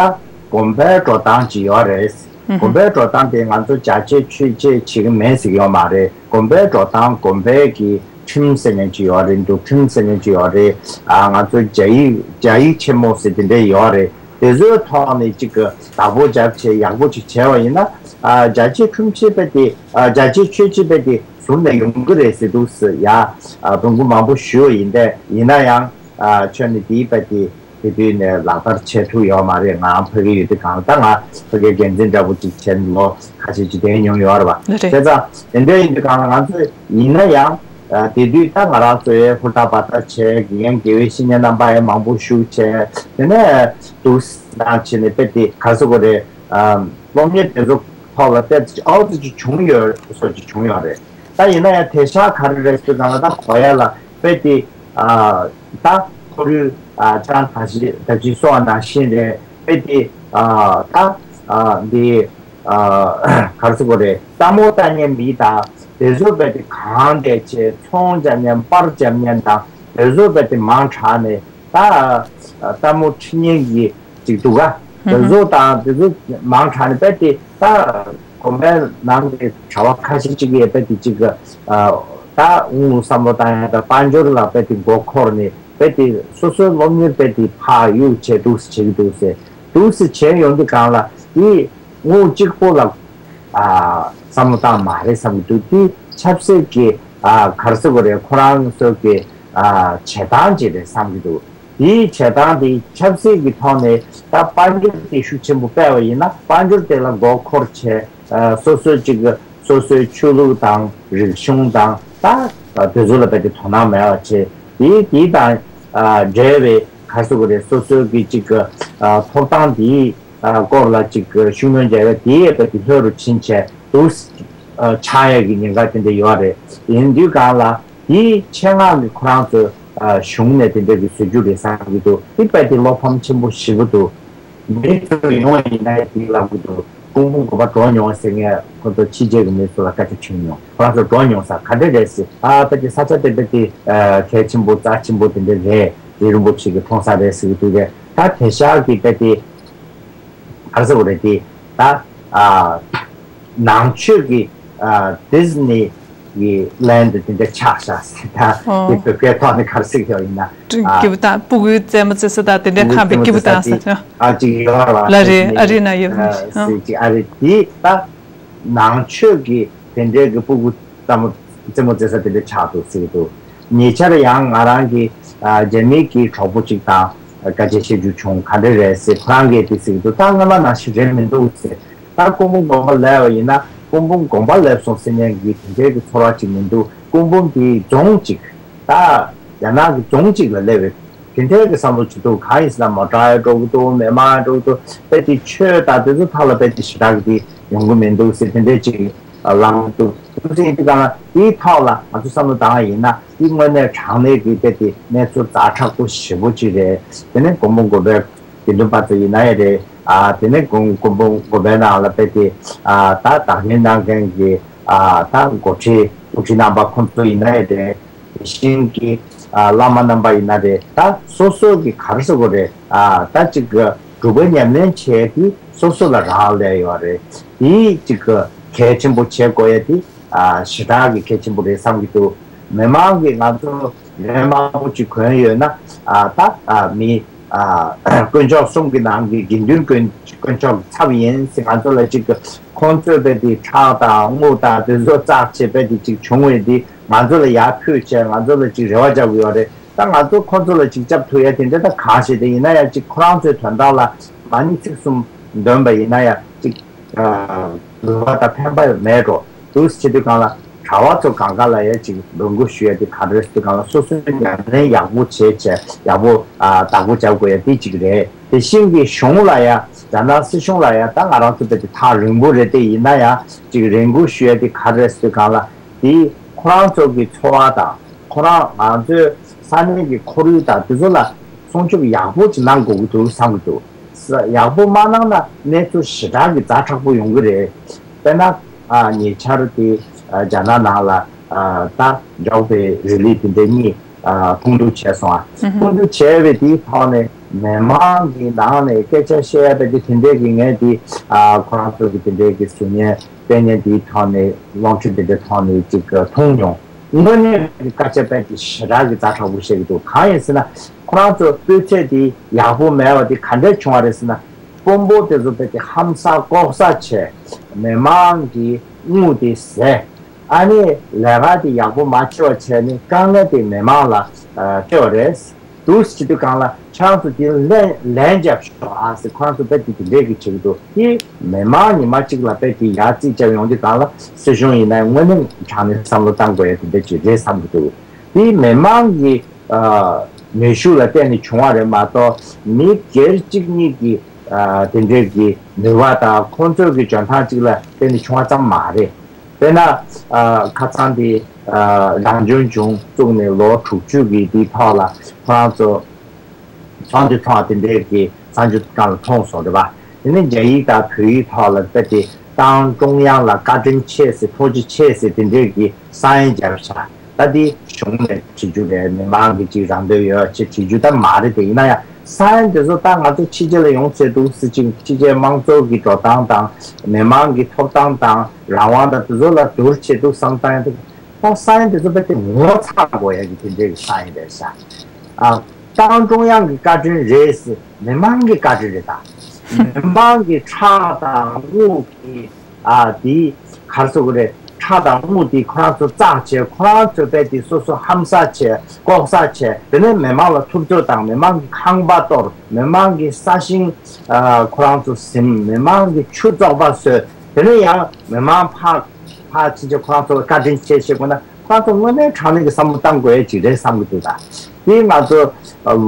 དགོན་པའི་འགྲོ་སྟངས་ཅིག་ཡོད་རེད། དགོན་པའི་འགྲོ་སྟངས་དེ་ང་ཚོ་རྒྱ་ཆེ་ཆོས་ཆེ་བྱེད་ཀྱི་མེད་ཟེར་གྱི་ཡོད་མ་རེད། དགོན་པའི་འགྲོ་སྟངས་དགོན་པའི་གི་ཁྲིམས་ཟེར་མཁན་ཅིག་ཡོད་རེད། འདུལ་ཁྲིམས་ཟེར་མཁན་ཅིག་ཡོད་རེད། ཨ་ང་ཚོ་རྒྱ་ཡིག་རྒྱ་ཡིག་ཆེན་མོ་ཟེར་དེ་འདྲ་ཡོད་རེད། དེ་ཚོའི་ཐོག་ནས་ཅིག་གི་བདག་པོ་རྒྱབ་བྱས་ཡག་པོ་ཅིག་བྱས་པ་ཡིན་ན། ཨ་རྒྱ་ཆེ་ཁྲིམས་ཆེ་དཔེ་དེ་ཨ་རྒྱ་ཆེ་ཆོས་ཆེ་དཔེ་དེ་ཟུར་ནས་ཡོང་གི་རེད་ཟེར་འདུག་ཟེར་ཡ། ཨ་དུམ་བུ་མང་པོ་ཞུས་པ་ཡིན་ཏེ། ཡིན་ན་ཡང་ཨ་ཁྱོན་ནས་དེའི་དཔེ་དེ་དེ་དུས་ནས་ལག་བསྟར་བྱེད་ཐུབ་ཡོད་མ་རེད། ང་རང་ཕ་གི་ཡོད་དུས་སྒང་ལ། ད་ང་ཕ་གིའི་འགན་འཛིན་འདྲ་པོ་ཅིག་བྱས་ནས་ལོ་ཁ་ཤས་ཅིག་བསྡད་མྱོང་ཡོད་རེད་པ། རེད། བྱས་ཙང་དེ་འདྲ་ཡིན་དུས་སྒང་ལ་ང་ཚོས་ཡིན་ན་ཡང་ཨ་དེ་དུས་ད་ང་རང་ཚོས་ཧུར་ཐག་འབད་ཐག་བྱས། དགེ་རྒན་དགེ་བའི་བཤེས་གཉེན་རྣམ་པ་ཡང་མང་པོ་ཞུགས་བྱས། དེ་ནས་འདུག་སེ་བྱས་ནས་དཔེ་དེ་ག་རེ་ཟེར་དགོས་རེད། ཨ་སློབ་གཉེར་དེ་ཚོ་ཐོག་ལ་དཔེ་ཨའུ་ཙི་ཅིག་བྱུང་ཡོད་བཟོ་ཅིག་བྱུང་ཡོད་རེད། ད་ཡིན་ན་ཡང་དེང་སང་ག་རེ་རེད་ཟེར་ཙང་ལ། ད་གོ་ཡ་ལ་དཔེ་དེ་ཨ་ད་ཁོར་ཡུག་ཨ་ཅང་ད་ཅི་ད་ཅི་སོང་བ་ནང་བཞིན་རེད། དཔེ་དེ་ཨ་ད་ཨ་འདི་ཨ་ག་རེ་ཟེར་དགོས་རེད། ལྟད་མོ་ལྟ་མཁན་མི་དང་དེ་ཚོ་དཔེ་དེ་གང་བསྡད་བྱས་ཚོང་རྒྱག་མཁན་པར་རྒྱབ་མཁན་དང་དེ་ཚོ་དཔེ་དེ་མང་དྲགས་ནས། ད་ལྟད་མོ་འཁྲབ་མཁན་གྱི་ཅིག་འདུག་ག་དེ་ཚོ་དང་དེ་ཚོ་མང་དྲགས་ནས་དཔེ་དེ་ད་དགོན་པའི་ནང་གི་གྲྭ་པ་ཁ་ཤས་ཅིག་གིས་དཔེ་དེ་ཅིག་གི་ཨ་ད་དབུ་བསམ་བློ་བཏང་ཡ་ད་དཔལ་འབྱོར་ལ་དཔེ་དེ་མགོ་འཁོར་ནས། དཔེ་དེ་སོ་སོའི་སློབ་གཉེར་དཔེ་དེ་ཕར་གཡུག་བྱས་འདུག་སེ་བྱེད་ཀྱི་འདུག་ཟེར། འདུག་སེ་བྱས་ཡོང་དུས་སྒང་ལ་དེ་དངོས་གཅིག་པོ་ལ་ཨ་བསམ་བློ་བཏང་མ་རེད་བསམ་གྱི་འདུག་དེ་ཆབ་སྲིད་ཀྱི་ཨ་ག་རེ་ཟེར་དགོས་རེད། ཁོ་རང་ཚོ་གི་ཨ་བྱེད་སྟངས་ཅིག་རེད་བསམ་གྱི་འདུག་དེའི་བྱེད་སྟངས་དེ་ཆབ་སྲིད་ཀྱི་ཐོག་ནས་ད་དཔལ་འབྱོར་དེ་ཤུགས་ཆེན་པོ་སྤེལ་བ་ཡིན་ན། དཔལ་འབྱོར་དེ་ལ་མགོ་འཁོར་བྱས། ཨ་སོ་སོའི་ཅིག་སོ་སོའི་ཆོས་ལུགས་དང་རིག་གཞུང་དང་ད་དེ་ཚོ་ལ་དཔེ་དེ་དོ་སྣང་མེད་པ་བྱས། དེ་དེ་དང་ཨ་འབྲེལ་བའི་ག་རེ་ཟེར་དགོས་རེད། སོ་སོའི་གི་ཅིག་ཨ་ཐོབ་ཐང་དེའི་ཨ་སྐོར་ལ་ཅིག་ཤུགས་སྣོན་བརྒྱབ་པ་དེ་དཔེ་དེ་ལྷོད་རུ་ཕྱིན་བྱས་འདུག་ཨ་ཆགས་ཡ་གི་ཉེན་ཁ་དེ་འདྲ་ཡོད་རེད། ཡིན་དུས་སྒང་ལ་དེའི་ཆེད་མངགས་ཀྱི་ཁོ་རང་ཚོ་ཨ་གཞུང་ནས་དེ་འདྲ་གི་བཟོ་རྒྱུ་རེད་བསམ་གྱི་འདུག་དེ་དཔེ་དེ་བློ་ཕམ་ཆེན་པོ་ཞེ་པོ་འདུག་མི་ཚོ་ཡོང་བ་ཡིན་ན་དེ་ལབ་གི་འདུག་སྐུ་འབུམ་དགོན་པ་འགྲོ་མྱོང་ཟེར་མཁན་ཁོ་ཚོ་ཕྱི་རྒྱལ་གྱི་མི་ཚོ་ལ་སྐད་ཆ་དྲིས་མྱོང་། ཁོ་རང་ཚོ་འགྲོ་མྱོང་ས་ག་འདྲ་རེད་ཟེར། ཨ་དཔེ་དེ་ས་ཆ་དེ་དཔེ་དེ་ཨ་གལ་ཆེན་པོ་རྩ་ཆེན་པོ་དེ་འདྲ་རེད། རྗེ་རིན་པོ་ཆེ་གི་འཁྲུངས་ས་རེད་ཟེར་གྱི་འདུག་གས། ད་དེང་སང་གི་དཔེ་དེ་ག་རེ་ཟེར་དགོས་རེད། དེ་ད་ཨ་ནང་ཆོས་ཀྱི་ཨ་ཌི་ཛི་ནི་གི་ལེན་ཌི་དེ་འདྲ་ཆགས་ཤག་ཟེར། ད་ཨོ། དེ་བོད་སྐད་ཐོག་ནས་ག་རེ་ཟེར་གྱི་ཡོད་ཡིན་ན། ཨ། སྐྱིད་པོ་དང་སྤུ་གུའི་རྩེད་མོ་རྩེ་ས་དང་དེ་འདྲའི་ཁང་པའི་སྐྱིད་པོ་དང་ཟེར། ཨ་ཅིག་ཡོད་རེད་པ། ལ་རེད། ཨ་རི་ན་ཡོད་ཨ་ནི་ཟེར་ཅིག་ཨ་རེད། དེ་ད་ནང་ཆོས་ཀྱི་དེ་འདྲའི་གི་སྤུ་གུ་རྩེད་མོ་རྩེད་མོ་རྩེ་ས་དེ་འདྲ་ཆགས་འདུག་ཟེར་གྱི་འདུག་ཉེ་ཆར་ཡང་ང་རང་གི་ཨ་རྒྱ་མི་གི་གྲོགས་པོ་ཅིག་དང་སྐད་ཆ་བཤད་རྒྱུ་བྱུང་། ག་འདྲ་རེད་ཟེར། ཁོ་རང་གིས་དེ་ཟེར་གྱི་འདུག་ད་སྔོན་མ་ནང་བཞིན་རེད་མི་འདུག་ཟེར། ད་སྐུ་འབུམ་དགོན་པ་སླེབས་པ་ཡིན་ན་སྐུ་འབུམ་དགོན་པ་སླེབས་སོང་ཟེར་མཁན་གྱི་དེ་འདྲའི་གི་ཚོར་བ་ཅིག་མི་འདུག་སྐུ་འབུམ་དེ་རྫོང་ཅིག་ད་རྒྱ་ནག་གི་རྫོང་ཅིག་ལ་སླེབས་པའི་དེ་འདྲའི་གི་བསམ་བློ་ཅིག་འདུག་གང་ཡིན་ཟེར་ན་མོ་ཊ་ཡང་འགྲོ་གི་འདུག་མི་མང་ཡང་འགྲོ་གི་འདུག་དཔེ་དེ་ཆོས་དང་དེ་ཚོ་ཐོག་ལ་དཔེ་དེ་ཞེ་དྲག་གི་དེ་ཡོང་གི་མི་འདུག་ཟེར་དེ་འདྲའི་ཅིག་ལངས་འདུག་དེ་ཚོ་ཡིན་དུས་གང་ལ་དེའི་ཐོག་ལ་ང་ཚོ་བསམ་བློ་བཏང་བ་ཡིན་ན། དེ་དངོས་གནས་དྲང་གནས་ཀྱི་དཔེ་དེ་གནས་ཚུལ་ཛ་དྲག་པོ་ཞེ་པོ་ཅིག་རེད། དེ་ནས་སྐུ་འབུམ་དགོན་པའི་ དགེ་འདུན་པ་ཚོ་ཡིན་ན་ཡང་རེད། ཨ་དེ་ནས་དགོན་དགོན་པ་དགོན་པའི་ནང་ལ་དཔེ་དེ་ཨ་ད་བདག་གཉེར་གནང་མཁན་གྱི་ཨ་ད་འགོ་ཁྲིད་དབུ་ཁྲིད་རྣམ་པ་ཁོང་ཚོ་ཡིན་ན་ཡང་རེད། དེ་བཞིན་གྱི་ཨ་བླ་མ་རྣམ་པ་ཡིན་ན་རེད། ད་སོ་སོ་གི་ག་རེ་ཟེར་དགོས་རེད། ཨ་ད་ཅིག་སྒྲུབ་པ་ཉམས་ལེན་བྱས་དེ་སོ་སོ་ལ་རག་ལས་ཡོད་རེད། དེ་ཅིག་གལ་ཆེན་པོ་བྱེད་དགོས་ཡ་དེ་ཨ་ཞེ་དྲག་གི་གལ་ཆེན་པོ་རེད་བསམ་གྱི་འདུག་མི་མང་གིས་ང་ཚོ་ལན་མང་པོ་ཅིག་གོན་ཡོད་ན་ཨ་ད་ཨ་མི་ཨ་དཀོན་མཆོག་གསུམ་གྱི་ནང་གི་དགེ་འདུན་དཀོན་དཀོན་མཆོག་གི་ཚབ་ཡིན་ཟེར། ང་ཚོ་ལ་ཅིག་ཁོང་ཚོས་དཔེ་དེ་ཁྲག་དང་དངུལ་དང་དེ་ཚོ་བཙགས་བྱས་དཔེ་དེ་ཅིག་བྱུང་བས་དེ་ང་ཚོ་ལ་ཡར་ཕུལ་བྱས་ང་ཚོ་ལ་ཅིག་རེ་བ་རྒྱག་གི་ཡོད་རེད། ད་ང་ཚོ་ཁོང་ཚོ་ལ་ཅིག་སྐྱབས་ཐུབ་ཡ་དེ་འདྲ་ད་གང་ཞིག་དེ་ཡིན་ན་ཡང་ཅིག་ཁོ་རང་ཚོའི་དོན་དག་ལ་མ་ཎི་ཚིག་གསུམ་འདོན་པ་ཡིན་ན་ཡང་ཅིག་འབུལ་བ་དང་ཕན་པ་མེད་འགྲོ་འདུག་ཟེར་དུས་སྒང་ལ་གྲྭ་བ་ཚོ་གང་ག་ལ་ཡང་ཅིག་འབོད་སྐུལ་ཞུ་ཡ་དེ་ག་རེ་ཟེར་དུས་སྒང་ལ་སོ་སོའི་ཉམས་ལེན་ཡག་པོ་བྱས་བྱས་ཡག་པོ་ཨ་བདག་པོ་རྒྱག་དགོས་ཡ་དེ་ཅིག་རེད། དེ་བཞིན་གྱི་གཞུང་ལ་ཡང་རྒྱ་ནག་སྲིད་གཞུང་ལ་ཡང་ད་ང་རང་ཚོ་དཔེ་དེ་ཐག་རིང་པོ་རེད། དེ་ཡིན་ན་ཡང་ཅིག་རེ་སྐུལ་ཞུ་ཡ་དེ་ག་རེ་ཟེར་དུས་སྒང་ལ་དེ་ཁོ་རང་ཚོ་གི་འཚོ་བ་དང་ཁོ་རང་ང་ཚོའི་ས་གནས་ཀྱི་ཁོར་ཡུག་དང་དེ་ཚོ་ལ་སྲུང་སྐྱོབ་ཡག་པོ་ཅིག་གནང་དགོས་ཀྱི་འདུག་བསམ་གྱི་འདུག་ཡག་པོ་མ་གནང་ན་གནས་ཚུལ་ཞེ་དྲག་གི་ཛ་དྲག་པོ་ཡོང་གི་རེད། དཔེར་ན་ཨ་ཉེ་ཆར་དེ་ཨ་རྒྱ་ནག་ནང་ལ་ཨ་ད་འཇོག་པའི་རི་ལི་དེ་འདྲ་གཉིས་ཨ་ཕུང་འདུ་བྱས་སོང་། ཨ་ཕུང་འདུ་བྱས་པའི་དེའི་ཐོག་ནས་མི་མང་གི་ནང་ནས་སྐད་ཆ་བཤད་ཡ་དཔེ་དེ་དེ་འདྲས་ཀྱི་ངས་དེ་ཨ་ཁོ་རང་ཚོ་གི་དེ་འདྲས་ཀྱི་གཟུ་བརྙན་དཔེ་རྙིང་དེའི་ཐོག་ནས་ལོངས་སྤྱོད་དེ་འདྲའི་ཐོག་ནས་ཅིག་མཐོང་མྱོང་། དངོས་གནས་ཀྱི་སྐད་ཆ་དཔེ་དེ་ཞེ་དྲག་གི་ཛ་དྲག་པོ་བཤད་ཀྱི་འདུག་གང་ཡིན་ཟེར་ན་ཁོ་རང་ཚོ་སྤུས་ཚད་དེ་ཡག་པོ་མེད་པ་དེ་ག་འདྲས་བྱུང་བ་རེད་ཟེར་ན། དཔོན་པོ་དེ་ཚོ་དཔེ་དེ་ཧམ་ཟ་ལྐོག་ཟ་བྱས། མི་མང་གི་དངུལ་དེ་ཟས། ཨ་ནི་ལས་ཀ་དེ་ཡག་པོ་མ་བྱས་པ་བྱས་ནས་དཀའ་ངལ་དེ་མི་མང་ལ་ཨ་སྤྲད་པ་རེད། འདུག་ཟེར་དུས་སྒང་ལ་ཁྱེད་རང་ཚོ་དེ་ལན་ལན་རྒྱབ་ཤོག་ཨ་ཟེར་ཁོ་རང་ཚོ་དཔེ་དེ་དེ་འདྲས་ཀྱི་བྱེད་ཀྱི་འདུག་དེ་མི་མང་ཉི་མ་གཅིག་ལ་དཔེ་དེ་ཡར་རྩིས་རྒྱབ་ཡོང་དུས་སྒང་ལ་སྲིད་གཞུང་ཡིན་ན་དངོས་གནས་དྲང་གནས་བསམ་བློ་བཏང་དགོས་ཡ་དེ་འདྲས་ཅིག་རེད་བསམ་གྱི་འདུག་དེ་མི་མང་གི་ཨ་ནུས་ཤུགས་ལ་བརྟེན་ནས་བྱུང་བ་རེད་མ་གཏོགས་མི་སྒེར་གཅིག་གཉིས་ཀྱི་ཨ་དེ་འདྲས་ཀྱི་ནུས་པ་དང་ཁོང་ཚོའི་གི་འཇོན་ཐང་གཅིག་ལ་བརྟེན་ནས་བྱུང་བ་ཙམ་མ་རེད། དཔེར་ན། ཨ་ཁ་སང་དེ་ཨ་རང་སྐྱོང་ལྗོངས་བཙུགས་ནས་ལོ་དྲུག་ཅུ་གི་དེའི་ཐོག་ལ་ཁོ་རང་ཚོ་གསང་སྤྱོད་ཚོགས་དེ་འདྲའི་གི་གསང་སྤྱོད་སྒང་ལ་མཐོང་སོང་རེད་པ། དེ་ནས་རྒྱ་ཡིག་དང་བོད་ཡིག་ཐོག་ལ་དཔེ་དེ་ཏང་ཀྲུང་དབྱང་ལ་བཀའ་དྲིན་ཆེ་ཟེར་ཐུགས་རྗེ་ཆེ་ཟེར་དེ་འདྲའི་གི་ས་ཡིན་རྒྱབ་བཞག་ད་དེ་གཞུང་ནས་བྲིས་རྒྱུ་རེད། མི་མང་གི་ཅིག་རང་འདོད་ཡོད་ཅེས་བྲིས་རྒྱུ་ད་མ་རེད། དེ་ཡིན་ན་ཡང་ས་ཡིན་དེ་ཚོ་ད་ང་ཚོ་ཕྱི་རྒྱལ་ལ་ཡོང་ཚེ་འདུག་སྲིད་ཅིག་ཕྱི་རྒྱལ་དམངས་གཙོ་གི་འགྲོ་སྟངས་དང་མི་མང་གི་ཐོབ་ཐང་དང་རང་དབང་དང་དེ་ཚོ་ལ་བསྡུར་བྱེད་འདུག་བསམ་སྟངས་ཡང་འདུག་ད་ས་ཡིན་དེ་ཚོ་དཔེ་དེ་ངོ་ཚ་དགོས་ཡ་གི་དེ་འདྲའི་གི་ས་ཡིན་རེད་ཤག་ཨ་ཏང་ཀྲུང་དབྱང་གི་བཀའ་དྲིན་རེད་ཟེར་མི་མང་གི་བཀའ་དྲིན་རེད་ད། མི་མང་གི་ཁྲག་དང་དངུལ་གི་ཨ་དེ་ག་རེ་ཟེར་དགོས་རེད། ཁྲག་དང་དངུལ་དེ་ཁོ་རང་ཚོ་བཙགས་བྱས་ཁོ་རང་ཚོ་དཔེ་དེ་སོ་སོ་ཧམ་ཟ་བྱས་ལྐོག་ཟ་བྱས་དེ་ནས་མི་མང་ལ་ཐུབ་ཚོད་དང་མི་མང་གི་ཁང་པ་གཏོར་མི་མང་གི་ས་ཞིང་ཨ་ཁོ་རང་ཚོ་ཟིན་མི་མང་གི་ཆུ་བཙོག་པ་བཟོས་དེ་ནས་ཡང་མི་མང་ཕར་ཕར་ཕྱིན་ཆད་ཁོ་རང་ཚོ་ལ་བཀའ་དྲིན་ཆེ་ཞེས་དགོས་ན། ཁོ་ཚོ་དངོས་གནས་དྲང་གནས་ཀྱི་བསམ་བློ་བཏང་དགོས་ཡས་ཅིག་རེད་བསམ་གྱི་འདུག་ད་དེ་ང་ཚོ་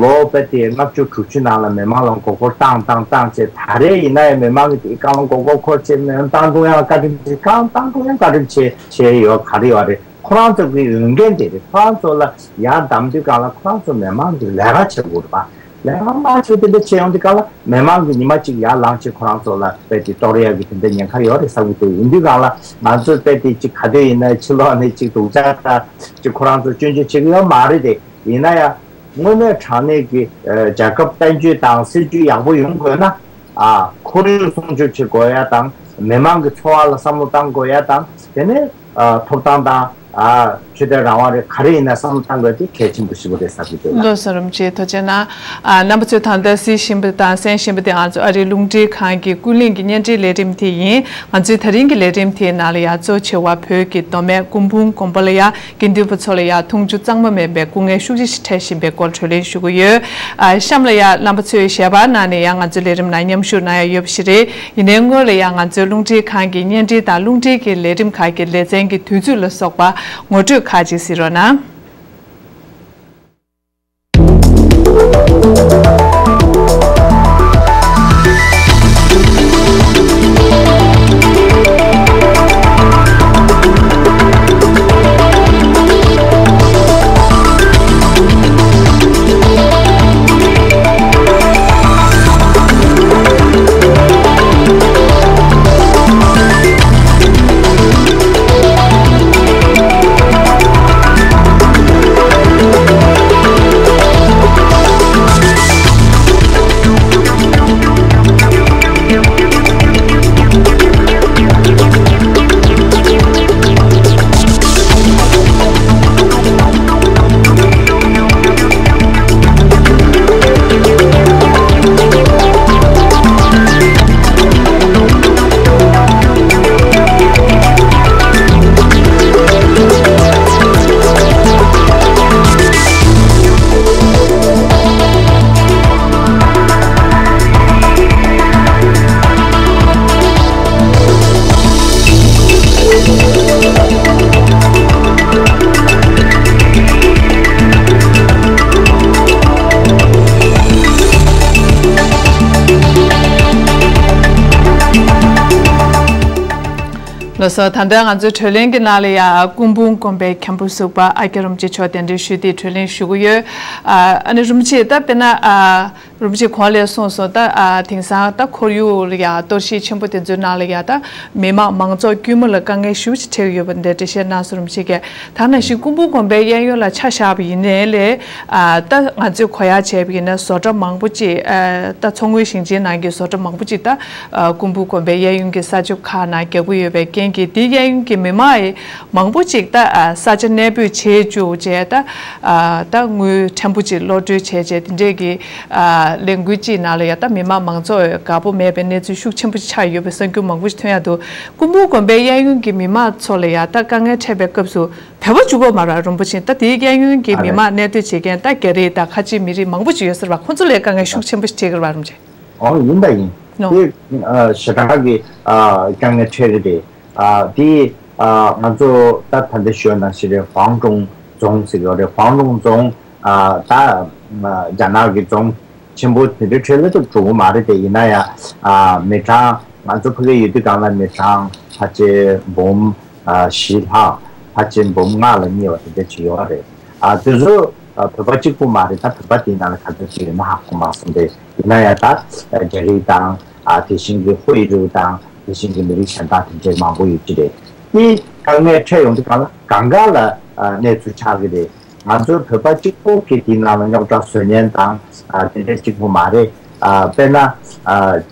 ལོ་དཔེ་དེ་ལྔ་བཅུ་དྲུག་ཅུ་ནང་ལ་མི་མང་ལ་མགོ་སྐོར་བཏང་བཏང་བཏང་བྱས་ད་རེས་ཡིན་ན་ཡང་མི་མང་གི་དེ་གང་ལ་མགོ་སྐོར་འཁོར་བྱས་མི་ཏང་ཀྲུང་དབྱང་ལ་བཀའ་དྲིན་ཆེ་གང་ཏང་ཀྲུང་དབྱང་བཀའ་དྲིན་ཆེ་བྱས་ཡོད་ག་རེ་ཡོད་རེད། ཁོ་རང་ཚོ་གི་འོས་འགན་དེ་རེད། ཁོ་རང་ཚོ་ལ་ཡར་བདམས་དུས་གང་ལ་ཁོ་རང་ཚོ་མི་མང་གི་ལས་ཀ་བྱེད་དགོས་རེད་པ། ལས་ཀ་མང་ཆེ་དེ་འདྲ་བྱེད་ཡོང་དུས་གང་ལ་མི་མང་གི་ཉི་མ་གཅིག་ཡར་ལངས་བྱས་ཁོ་རང་ཚོ་ལ་དཔེ་དེ་གཏོར་ཡག་གི་དེ་འདྲ་ཉེན་ཁ་ཡོད་རེད་བསམ་གྱི་འདུག་ཡིན་དུས་གང་ལ་ང་ཚོ་དཔེ་དེ་གཅིག་ག་དུས་ཡིན་ན་ཕྱི་ལོགས་ནས་གཅིག་སྡུག་ཅག་དང་གཅིག་ཁོ་རང་ཚོ་སྐྱོན་བརྗོད་བྱེད་ཀྱི་ཡོད་མ་རེད་དེ། ཡིན་ན་ཡང་དངོས་གནས་དྲང་གནས་ཀྱི་ཨ་རྒྱལ་ཁབ་དཔལ་འབྱོར་དང་སྲིད་ཇུས་ཡག་པོ་ཡོང་དགོས་ན་ཨ་ཁོར་ཡུག་སྲུང་སྐྱོབ་བྱེད་དགོས་ཡ་དང་མི་མང་གི་འཚོ་བ་ལ་བསམ་བློ་བཏང་དགོས་ཡ་དང་དེ་ནས་ཨ་ཐོབ་ཐང་དང་། ཨ་ཆོས་དད་རང་དབང་རེད། ག་རེ་ཡིན་ན་བསམ་བློ་བཏང་དགོས་དེ་གལ་ཆེན་པོ་ཞིག་རེད་བསམ་གྱི་འདུག་ལགས། ལགས་སོ། རིན་པོ་ཆེ་ཐུགས་རྗེ་གནང་། ཨ་རྣམ་པ་ཚོས་ད་ལྟ་གཟིགས་བཞིན་པ་དང་གསན་བཞིན་པ་དེ་ང་ཚོ་ཨ་རིའི་རླུང་འཕྲིན་ཁང་གི་ཀུན་གླེང་གི་བརྙན་འཕྲིན་ལས་རིམ་དེ་ཡིན། ང་ཚོའི་ད་རིང་གི་ལས་རིམ་དེའི་ནང་ལ་ཡང་གཙོ་ཆེ་བ་བོད་ཀྱི་མདོ་སྨད་སྐུ་ཕུང་དགོན་པ་ལ་ཡང་དགེ་འདུན་པ་ཚོ་ལ་ཡང་མཐོང་ཆུང་གཙང་མ་མེད་པའི་སྐུ་ངལ་ཤུགས་ཆེ་ཞིག་འཕྲད་བཞིན་པའི་སྐོར་བགྲོ་གླེང་ཞུ་གི་ཡོད། ཨ་གཤམ་ལ་ཡང་རྣམ་པ་ཚོས་ཞལ་པར་ནང་ནས་ཡང་ང་ཚོའི་ལས་རིམ་ནང་མཉམ་ཞུགས་གནང་ཡ་ཡོད་པ་ཞིག་རེད། ཡིན་ནའི་སྔོན་ལ་ཡང་ང་ཚོའི་རླུང་འཕྲིན་ཁང་གི་བརྙན་འཕྲིན་དང་རླུང་འཕྲིན་གྱི་ལས་རིམ་ཁག་གི་ལེ་ཚན་གྱི་དུས་ཚོད་ལ་སོགས་པ་ངོ་སྤྲོད་ཁག་ཅིག་གཟིགས་རོགས་གནང་། ལགས་སོ། ད་ལྟ་ང་ཚོའི་བགྲོ་གླེང་གི་ནང་ལ་ཡ་སྐུ་འབུམ་དགོན་པའི་མཁན་པོ་ཟུར་པ་ཨ་ཀྱཱ་རིན་པོ་ཆེ་མཆོག་གདན་འདྲེན་ཞུས་ཏེ་བགྲོ་གླེང་ཞུ་གི་ཡོད། ཨ་ནི་རིན་པོ་ཆེ་ད་དཔེར་ན་ཨ་རིན་པོ་ཆེ་གོང་ལ་གསུངས་སོང་། ད་ཨ་དེང་སང་ད་ཁོར་ཡུག་ལ་ཡ་གཏོར་བཤིག་ཆེན་པོ་དེ་ཚོའི་ནང་ལ་ཡ་ད་མི་དམངས་མང་ཚོགས་དཀྱུས་མ་ལ་དཀའ་ངལ་ཞེ་པོ་ཅིག་འཕྲད་ཀྱི་ཡོད་པ་འདི་འགྲེལ་བཤད་གནང་སོང་རིན་པོ་ཆེ་གིས། ད་ནང་བཞིན་སྐུ་འབུམ་དགོན་པའི་གཡས་གཡོན་ལ་ཆ་བཞག་པ་ཡིན་ནའི་ལས་ཨ་ད་ང་ཚོས་གོ་ཡག་བྱས་པ་ཡིན་ན་བཟོ་གྲྭ་མང་པོ་ཅིག་ཨ་ད་མཚོ་སྔོན་ཞིང་ཆེན་ནང་གི་བཟོ་གྲྭ་མང་པོ་ཅིག་ད་ཨ་སྐུ་འབུམ་དགོན་པའི་གཡས་གཡོན་གྱི་ས་ཕྱོགས་ཁག་ནང་རྒྱག་གི་ཡོད་པའི་རྐྱེན་གྱིས་དེའི་གཡས་གཡོན་གྱི་མི་མང་ཡི་མང་པོ་ཅིག་ད་ཨ་ས་ཆ་གནས་སྤོས་བྱེད་བཅུག་བྱས། ད་ཨ་ད་དངུལ་ཕྲན་བུ་ཅིག་གློད་གྲོལ་བྱས་བྱས་དེ་འདྲས་ཀྱི་ཨ་ལས་འགུལ་ཅིག་ནང་ལ་ཡ་ད་མི་མང་མང་ཚོགས་དགའ་པོ་མེད་པའི་གནས་ཚུལ་ཤུགས་ཆེན་པོ་ཅིག་ཆགས་ཡོད་པའི་གསར་འགྱུར་མང་པོ་ཞིག་ཐོན་ཡག་འདུག་སྐུ་འབུམ་དགོན་པའི་གཡས་གཡོན་གྱི་མི་མང་ཚོ་ལ་ཡ་ད་དཀའ་ངལ་འཕྲད་པའི་སྐབས་སུ་བོད་པ་གཅིག་པོ་མ་རེད། རིན་པོ་ཆེ་ད་དེའི་གཡས་གཡོན་གྱི་ཨ་མི་རེད། མང་གནས་སྡོད་བྱེད་མཁན་ད་རྒྱ་རིགས་དང་ཁ་ཆེ་མི་རིགས་མང་པོ་ཞིག་ཡོད་ས་རེད་པ། ཁོང་ཚོ་ལ་དཀའ་ངལ་ཤུགས་ཆེན་པོ་ཞིག་འཕྲད་ཀྱི་རེད་པ། རིན་པོ་ཆེ། ཨོ་ཡིན་པ་ཡིན། ནོ། དེ་ཨ་ཞེ་དྲག་གི་ཨ་དཀའ་ངལ་འཕྲད་ཀྱི་རེད། ཨ་དེ་ཨ་ང་ཚོ་ད་ད་ལྟ་ཞུས་ནང་བཞིན་རེད། ཝང་ཀྲུང་རྫོང་ཟེར་གྱི་ཡོད་རེད། ཝང་ཀྲུང་རྫོང་ཨ་ད་ཨ་རྒྱ་ནག་གི་རྫོང་ཆེན་པོ་དེ་འདྲའི་ཁྲོད་ལ་ད་འགྲོ་གི་མ་རེད་དེ། ཡིན་ན་ཡང་ཨ་མི་གྲངས་ང་ཚོ་ཕ་གིར་ཡོད་དུས་སྒང་ལ་མི་གྲངས་ཕལ་ཆེར་འབུམ་ཨ་བཞི་ལྷག་ཕལ་ཆེར་འབུམ་ལྔ་ལ་སྙེག་པ་དེ་འདྲ་ཅིག་ཡོད་རེད། ཨ་དེ་ཚོ་ཨ་བོད་པ་གཅིག་པུ་མ་རེད། ད་བོད་པ་དེའི་ནང་ལ་ག་ཚོད་ཅིག་ཡོད་ན་ཧ་གོ་མ་སོང་སྟེ། ཡིན་ན་ཡང་ད་རྒྱ་རིགས་དང་ཨ་དེ་བཞིན་གྱི་ཧུའེ་རུ་དང་དེ་བཞིན་གྱི་མི་རིགས་གཞན་དག་དེ་འདྲའི་མང་པོ་ཡོད་ཀྱི་རེད། དེ་དཀའ་ངལ་འཕྲད་ཡོང་དུས་སྒང་ལ་གང་ག་ལ་ཨ་གནས་ཚུལ་ཆགས་ཀྱི་རེད། ང་ཚོ་བོད་པ་གཅིག་པོ་གིས་དེའི་ནང་ལ་རྙོག་དྲ་བཟོ་མཁན་དང་ཨ་དེ་འདྲ་གཅིག་པོ་མ་རེད། ཨ་དཔེར་ན་ཨ་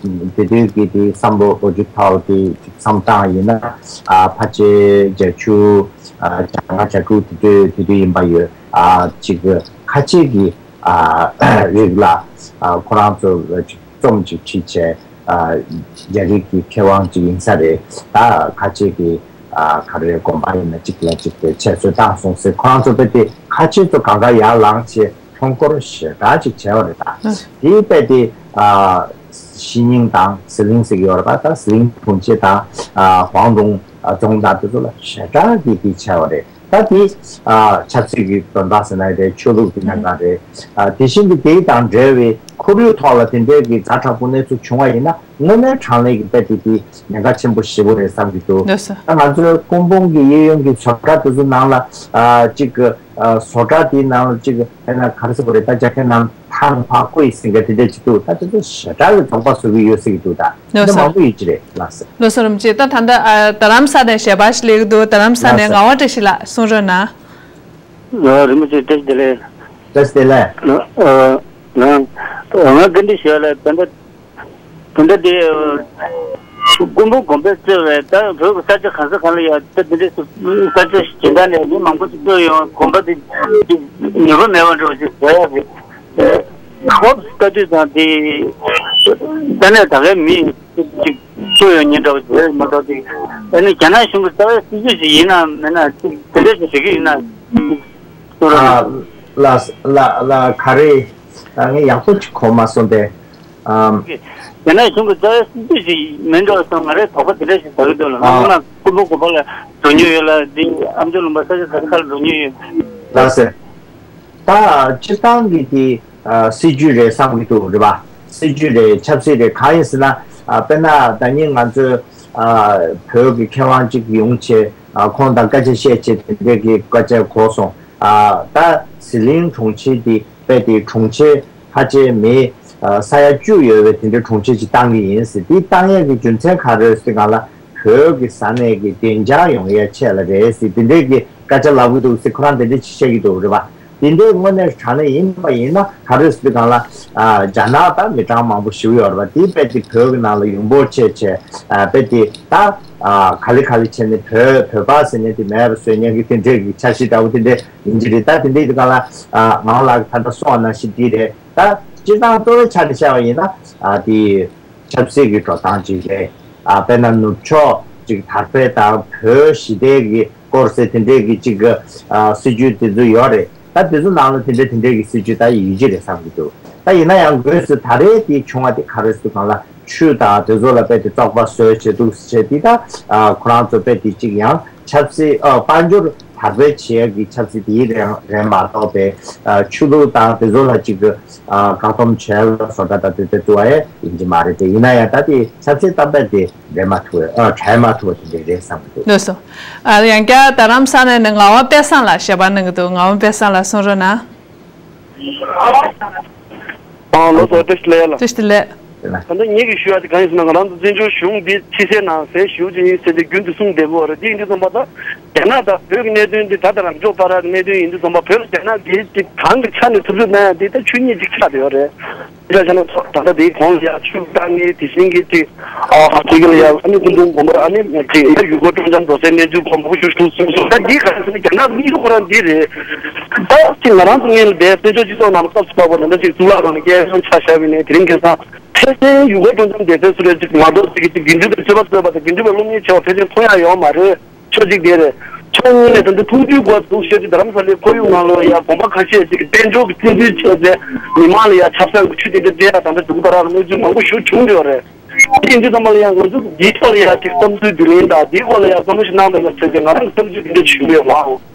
དེ་དུས་ཀྱི་དེ་བསམ་བློ་ལོ་རྒྱུས་ཐོག་དེ་བསམ་སྟངས་ཡིན་ན་ཨ་ཕལ་ཆེར་བརྒྱད་ཅུ་ཨ་བརྒྱ་ལྔ་བརྒྱ་དྲུག་དེ་དུས་དེ་དུས་ཡིན་པ་ཡོད། ཨ་གཅིག་ཁ་ཆེ་གི་ཨ་རིགས་ལ་ཨ་ཁོ་རང་ཚོ་གཅིག་རྩོམ་གཅིག་ཁྲིད་བྱས། ཨ་རྒྱ་རིགས་ཀྱི་མཁས་དབང་ཅིག་ཡིན་ས་རེད། ད་ཁ་ཆེ་གི་ཨ་ག་རེ་དགོན་པ་ཡིན་ན་གཅིག་ལ་གཅིག་དེ་ཆེད་བཟོས་བཏང་སོང་ཟེར། ཁོ་རང་ཚོ་དཔེ་དེ་ཁ་ཆེ་ཚོ་གང་ག་ཡར་ལངས་བྱས་ཁྲོམ་སྐོར་ཞེ་དྲག་ཅིག་བྱས་པ་རེད། ད་དེའི་དཔེ་དེ་ཨ་ཞི་ཉིང་དང་ཟི་ལིང་ཟེར་གྱི་ཡོད་རེད་པ། ད་ཟི་ལིང་གྲོང་ཁྱེར་དང་ཨ་ཝང་ཀྲུང་རྫོང་དང་དེ་ཚོ་ལ་ཞེ་དྲག་གི་དེ་བྱས་པ་རེད། ད་དེ་ཨ་ཆབ་སྲིད་ཀྱི་དོན་དག་ཟེར་ན་རེད། ཆོས་ལུགས་ཀྱི་གནད་འགག་རེད། ཨ་དེ་བཞིན་དུ་དེ་དང་འབྲེལ་བའི་ཁོར་ཡུག་ཐོག་ལ་དེ་འདྲའི་གི་ཛ་དྲག་པོ་གནས་ཚུལ་བྱུང་བ་ཡིན་ན་དངོས་གནས་དྲང་གནས་ཀྱི་དཔེ་དེ་དེ་ཉེན་ཁ་ཆེན་པོ་ཞེ་པོ་རེད་བསམ་གྱི་འདུག་ལགས་སོ། ད་ང་ཚོའི་སྐུ་འབུམ་གྱི་གཡས་གཡོན་གྱི་བཟོ་གྲྭ་དེ་ཚོ་ནང་ལ་ཨ་གཅིག་གི་ཨ་བཟོ་གྲྭ་དེའི་ནང་ལ་གཅིག་གི་དཔེར་ན་ག་རེ་ཟེར་དགོས་རེད། ད་རྒྱ་སྐད་ནང་ཐང་ཕ་ཀོ་ཡི་ཟེར་མཁན་དེ་འདྲ་ཅིག་འདུག་ད་དེ་ཚོ་ཞེ་དྲག་གི་རྫོགས་པ་བཟོ་གི་ཡོད་ཟེར་གྱི་འདུག་ད་ལགས་དེ་སོ། མང་པོ་ཡོད་ཀྱི་རེད། ལགས་སོ། ལགས་སོ་རིན་པོ་ཆེ། ད་ད་ལྟ་ཨ་རྡ་རམ་ས་ནས་ཞལ་པར་ཞིག་སླེབས་ཀྱི་འདུག་རྡ་རམ་ས་ལགས་ནས་སོ། ངག་དབང་བཀྲ་ཤིས་ལགས་གསུང་རོགས་གནང་། ཨ་རིན་པོ་ཆེ་བཀྲ་ཤིས་བདེ་ལེགས། བཀྲ་ཤིས་བདེ་ལེགས། ང་ང་ང་བཀའ་འདྲི་ཞུ་ཡ་ལ་ད་ལྟ་ད་ལྟ་དེ་སྐུ་འབུམ་དགོན་པའི་གཙོས་པའི་ད་བོད་ཀྱི་ས་ཆ་གང་ས་གང་ལ་ཡ་ད་དེ་འདྲའི་ས་ཆ་ཞིག་ད་ནས་མི་མང་པོ་ཞིག་བཙུགས་ཡོང་། དགོན་པ་དེ་ནུས་པ་མེད་པ་འདྲ་བོ་ཞིག་བཟོ་ཡ་རེད། ཧོབ་ལྟ་དུས་ཙང་དེ་ད་ནས་ད་གའི་མི་ཅིག་བཙུགས་ཡོང་ཉེན་འདྲ་བོ་ཞིག་མ་གཏོགས་དེ་ཨ་ནི་རྒྱ་ནག་གཞུང་གི་རྩ་བའི་སྲིད་ཇུས་ཞིག་ཡིན་ན་མིན་ན་ཅིག་དེ་འདྲ་ཞིག་བྱེད་ཀྱི་ཡིན་ན་གསུང་རོགས་གནང་། ཨ་ལ་ལ་ལ་ག་རེ། ཨ་ངས་ཡག་པོ་ཅིག་གོ་མ་སོང་སྟེ། ཨམ། རྒྱ་ནག་གཞུང་གི་རྩ་བའི་སྲིད་ཇུས་ཤིག་མིན་འགྲོ་བསམ། ང་རའི་དོགས་པ་དེ་འདྲ་ཞིག་ཟ་གི་འདུག་ལ། ང་ཨ། ཚང་མ་སྐུ་འབུམ་དགོན་པ་ལ་འགྲོ་མྱོང་ཡོད་ལ། འདི་ཨ་མདོ་ལུང་པ་ས་ཆ་ག་ས་ག་ལ་འགྲོ་མྱོང་ཡོད། ལགས་སེ། ད་སྤྱིར་བཏང་གི་དེ་ཨ་སྲིད་ཇུས་རེད་བསམ་གྱི་འདུག་རེད་པ། སྲིད་ཇུས་རེད། ཆབ་སྲིད་རེད། གང་ཡིན་ཟེར་ན་ཨ་དཔེར་ན་ཟླ་ཉིན་ང་ཚོས་ཨ་བོད་ཀྱི་མཁས་དབང་གཅིག་ཡོང་བྱས་ཨ་ཁོང་དང་སྐད་ཆ་བཤད་བྱས་དེ་འདྲའི་གི་སྐད་ཆ་གོ་སོང་། ཨ་ད་ཟི་ལིང་གྲོང་ཁྱེར་དེ་དཔེ་དེ་གྲོང་ཁྱེར་ཕལ་ཆེར་མི་ཨ་ས་ཡ་བཅུ་ཡོད་པའི་དེ་འདྲའི་གྲོང་ཁྱེར་ཅིག་བཏང་གི་ཡིན་ཟེར། དེ་བཏང་ཡས་ཀྱི་རྒྱུ་མཚན་ག་རེ་རེད་ཟེར་གང་ལ་བོད་ཀྱི་ས་གནས་ཀྱི་བདེ་འཇགས་ཡོང་ཡས་ཆེད་ལ་རེད་ཟེར་དེ་འདྲའི་གི་སྐད་ཆ་ལབ་ཀྱི་འདུག་ཟེར་ཁོ་རང་དེ་འདྲ་ཅིག་བཤད་ཀྱི་འདུག་རེད་པ། དེ་འདྲའི་དངོས་གནས་དྲང་གནས་ཡིན་པ་ཡིན་ན་ག་རེ་ཟེར་གང་ལ་ཨ་རྒྱ་ནག་ད་མི་གྲངས་མང་པོ་ཞིག་ཡོད་རེད་པ། དེ་དཔེ་དེ་བོད་ཀྱི་ནང་ལ་ཡོང་འབབ་ཆེ་ཆེ་ཨ་དཔེ་དེ་ད་ཨ་ག་ལེ་ག་ལེ་བྱས་ནས་བོད་བོད་པ་ཟེར་མཁན་དེ་མེད་པ་བཟོ་མཁན་གྱི་དེ་འདྲའི་གི་འཆར་གཞི་འདྲ་བོ་དེ་འདྲ་ཡིན་གྱི་རེད། ད་དེ་འདྲའི་དེ་ག་ལ་ཨ་ངག་ལགས་ད་ལྟ་གསུངས་པ་ནང་བཞིན་དེ་རེད། ད་སྤྱིར་བཏང་གཙོ་བོའི་ཆ་ནས་བཤད་པ་ཡིན་ན་ཨ་དེ་ཆབ་སྲིད་ཀྱི་འགྲོ་སྟངས་ཅིག་རེད། ཨ་དཔེར་ན་ནུབ་ཕྱོགས་ཅིག་དར་སྤེལ་དང་བོད་ཞི་བདེ་གི་སྐོར་ཟེར་དེ་འདྲའི་གི་ཅིག་གི་ཨ་སྲིད་ཇུས་དེ་ཚོ་ཡོད་རེད། ད་དེ་ཚོ་ནང་ལ་དེ་འདྲ་དེ་འདྲའི་གི་སྲིད་ཇུས་ད་ཡོད་ཀྱི་རེད་བསམ་གྱི་འདུག་ད་ཡིན་ན་ཡང་སྒོས་སུ་ད་རེས་དེ་བྱུང་བ་དེ་ག་རེ་ཟེར་གང་ལ་ཆུ་དང་དེ་ཚོ་ལ་དཔེ་དེ་བཙོག་པ་བཟོས་བྱས་འདུག་ཟེར་བྱས་དེ་ད་ཨ་ཁོ་རང་ཚོ་དཔེ་དེ་ཅིག་ཡང་ཆབ་སྲིད་ཨ་དཔལ་འབྱོར་ དར་སྤེལ་བྱེད་ཡག་གི་ཆབ་སྲིད་དེའི་རེད་རེད་མ་གཏོགས་པའི་ཨ་ཆོས་ལུགས་དང་དེ་ཚོ་ལ་ཅིག་ཨ་བཀག་སྡོམ་བྱས་ལ་བཟོ་གྲྭ་དང་དེ་ཚོ་བཙུགས་པ་ཡིན་གྱི་མ་རེད་དེ། ཡིན་ན་ཡང་ད་དེ་ཆབ་སྲིད་གཏམ་དཔེ་དེ་རེད་མ་ཐུབ་པ་ཨ་བྲལ་མ་ཐུབ་པ་དེ་འདྲ་རེད་བསམ་གྱི་འདུག། ལགས་སོ། ཨ་ཡང་བསྐྱར་རྡ་རམ་ས་ལ་ནས་ངག་དབང་དཔལ་བཟང་ལགས་ཞལ་པར་གནང་གི་འདུག། ངག་དབང་དཔལ་བཟང་ལགས་གསུང་རོགས་གནང་། ཨ་ལགས་སོ། བཀྲ་ཤིས་བདེ་ལེགས་ལགས། བཀྲ་ཤིས་བདེ་ལེགས། ད་ལྟ་ངེད་ཀྱིས་ཞུ་ཡ་དེ་གང་ཡིན་ཟེར་ན། ང་རང་ཚོ་བཙན་བྱོལ་གཞུང་འདི་ཕྱི་གསལ་ནང་གསལ་ཞེ་པོ་ཅིག་ཡིན་ཟེར་ཏེ་རྒྱུན་དུ་གསུངས་བསྡད་ཀྱི་ཡོད་རེད། དེ་ཡིན་དུས་ཙམ་པ་ད་རྒྱ་ནག་དང་བོད་ཀྱི་གནད་དོན་འདི་ད་ལྟ་རང་ཕྱོགས་བར་གྱི་གནད་དོན་ཡིན་དུས་ཙམ་པ་བོད་ལ་རྒྱ་ནག་གིས་ཅིག་གང་གི་ཆ་ནས་ཐུབ་ཚོད་གནང་ཡ་འདི་ད་ཆོས་ཉིད་ཅིག་ཆགས་བསྡད་ཡོད་རེད། དེ་འདྲ་བྱས་ན་ད་ལྟ་དེའི་གོང་ལ་ཡ་ཆུ་བཏང་ནས་དེ་བཞིན་གྱི་ཅིག་ཨ་ཧ་ཅིག་ལ་ཡ་ཨ་ནི་སྐུ་འབུམ་དགོན་པར་ཨ་ནི་ཅིག་ཡ་ཡུལ་སྐོར་སྤྲོ་འཆམ་འགྲོ་སའི་གནས་ཚུལ་གོ་མང་པོ་ཞིག་ཞུགས་སོང་སོང་། ད་འདི་ག་རེ་ཟེར་ན་རྒྱ་ནག་དམིགས་ཡུལ་ཁོ་རང་འདི་རེད། ད་ཅིག་ང་རང་ཚོ་སྔོན་ལ་བསྡད་བཙན་བྱོལ་སྤྱི་ཚོགས་ནང་ལ་སྐབས་སུ་བབས་པ་ད་ལྟ་ཅིག་གཙུག་ལག་ཁང་ནས་སྐད་གསང་ཆ་བཞག་པ་ཡིན་ནའི་དེ་རིང་ཁ་སང་ཕལ་ཆེར་ཡུལ་སྐོར་སྤྲོ་འཆམ་བསྡད་སའི་སུ་རེད་ཅིག་མ་གཏོགས་ཅིག་གི་ཅིག་དགེ་འདུན་པའི་མཆོད་པ་གསོལ་བ་དང་དགེ་འདུན་པའི་སློབ་གཉེར་བྱས་པ་ཕལ་ཆེར་མཐོང་ཡ་ཡོད་མ་རེད། ཕྱོགས་གཅིག་དེ་རེད། ཕྱོགས་གཉིས་ནས་ད་ལྟ་འཐུང་ཆུའི་སྐོར་འདུག་ཤོད་ཅིག་རྡ་རམ་ས་ལའི་ཁོར་ཡུག་ནང་ལ་ཡ་དགོན་པ་ཁ་ཤས་ཅིག་དཔལ་འབྱོར་གྱི་བརྩོན་འགྲུས་བྱས་ཏེ་མི་མང་ལ་ཡ་ཆབ་གསང་གི་ཆུ་དེ་འདྲ་སྤྲད་ཡ་ད་ལྟ་འདུག་ད་རག་གནས་ཚུལ་མང་པོ་ཞིག་བྱུང་ཡོད་རེད། དེ་ཡིན་དུས་ཙམ་པ་ལ་ཡང་ང་ཚོ་འདིའི་ཐོག་ལ་ཡང་ཅིག་བསམ་ཚུལ་བསྡུ་ལེན་དང་འདིའི་སྐོར་ལ་ཡང་བསམ་བློ་ཞིག་གནང་དང་ཡང་ཟེར་ཏེ་ང་རང་གི་བསམ་ཚུལ་འདི་འདྲ་ཞུ་གི་ཡོད་མ་རེད།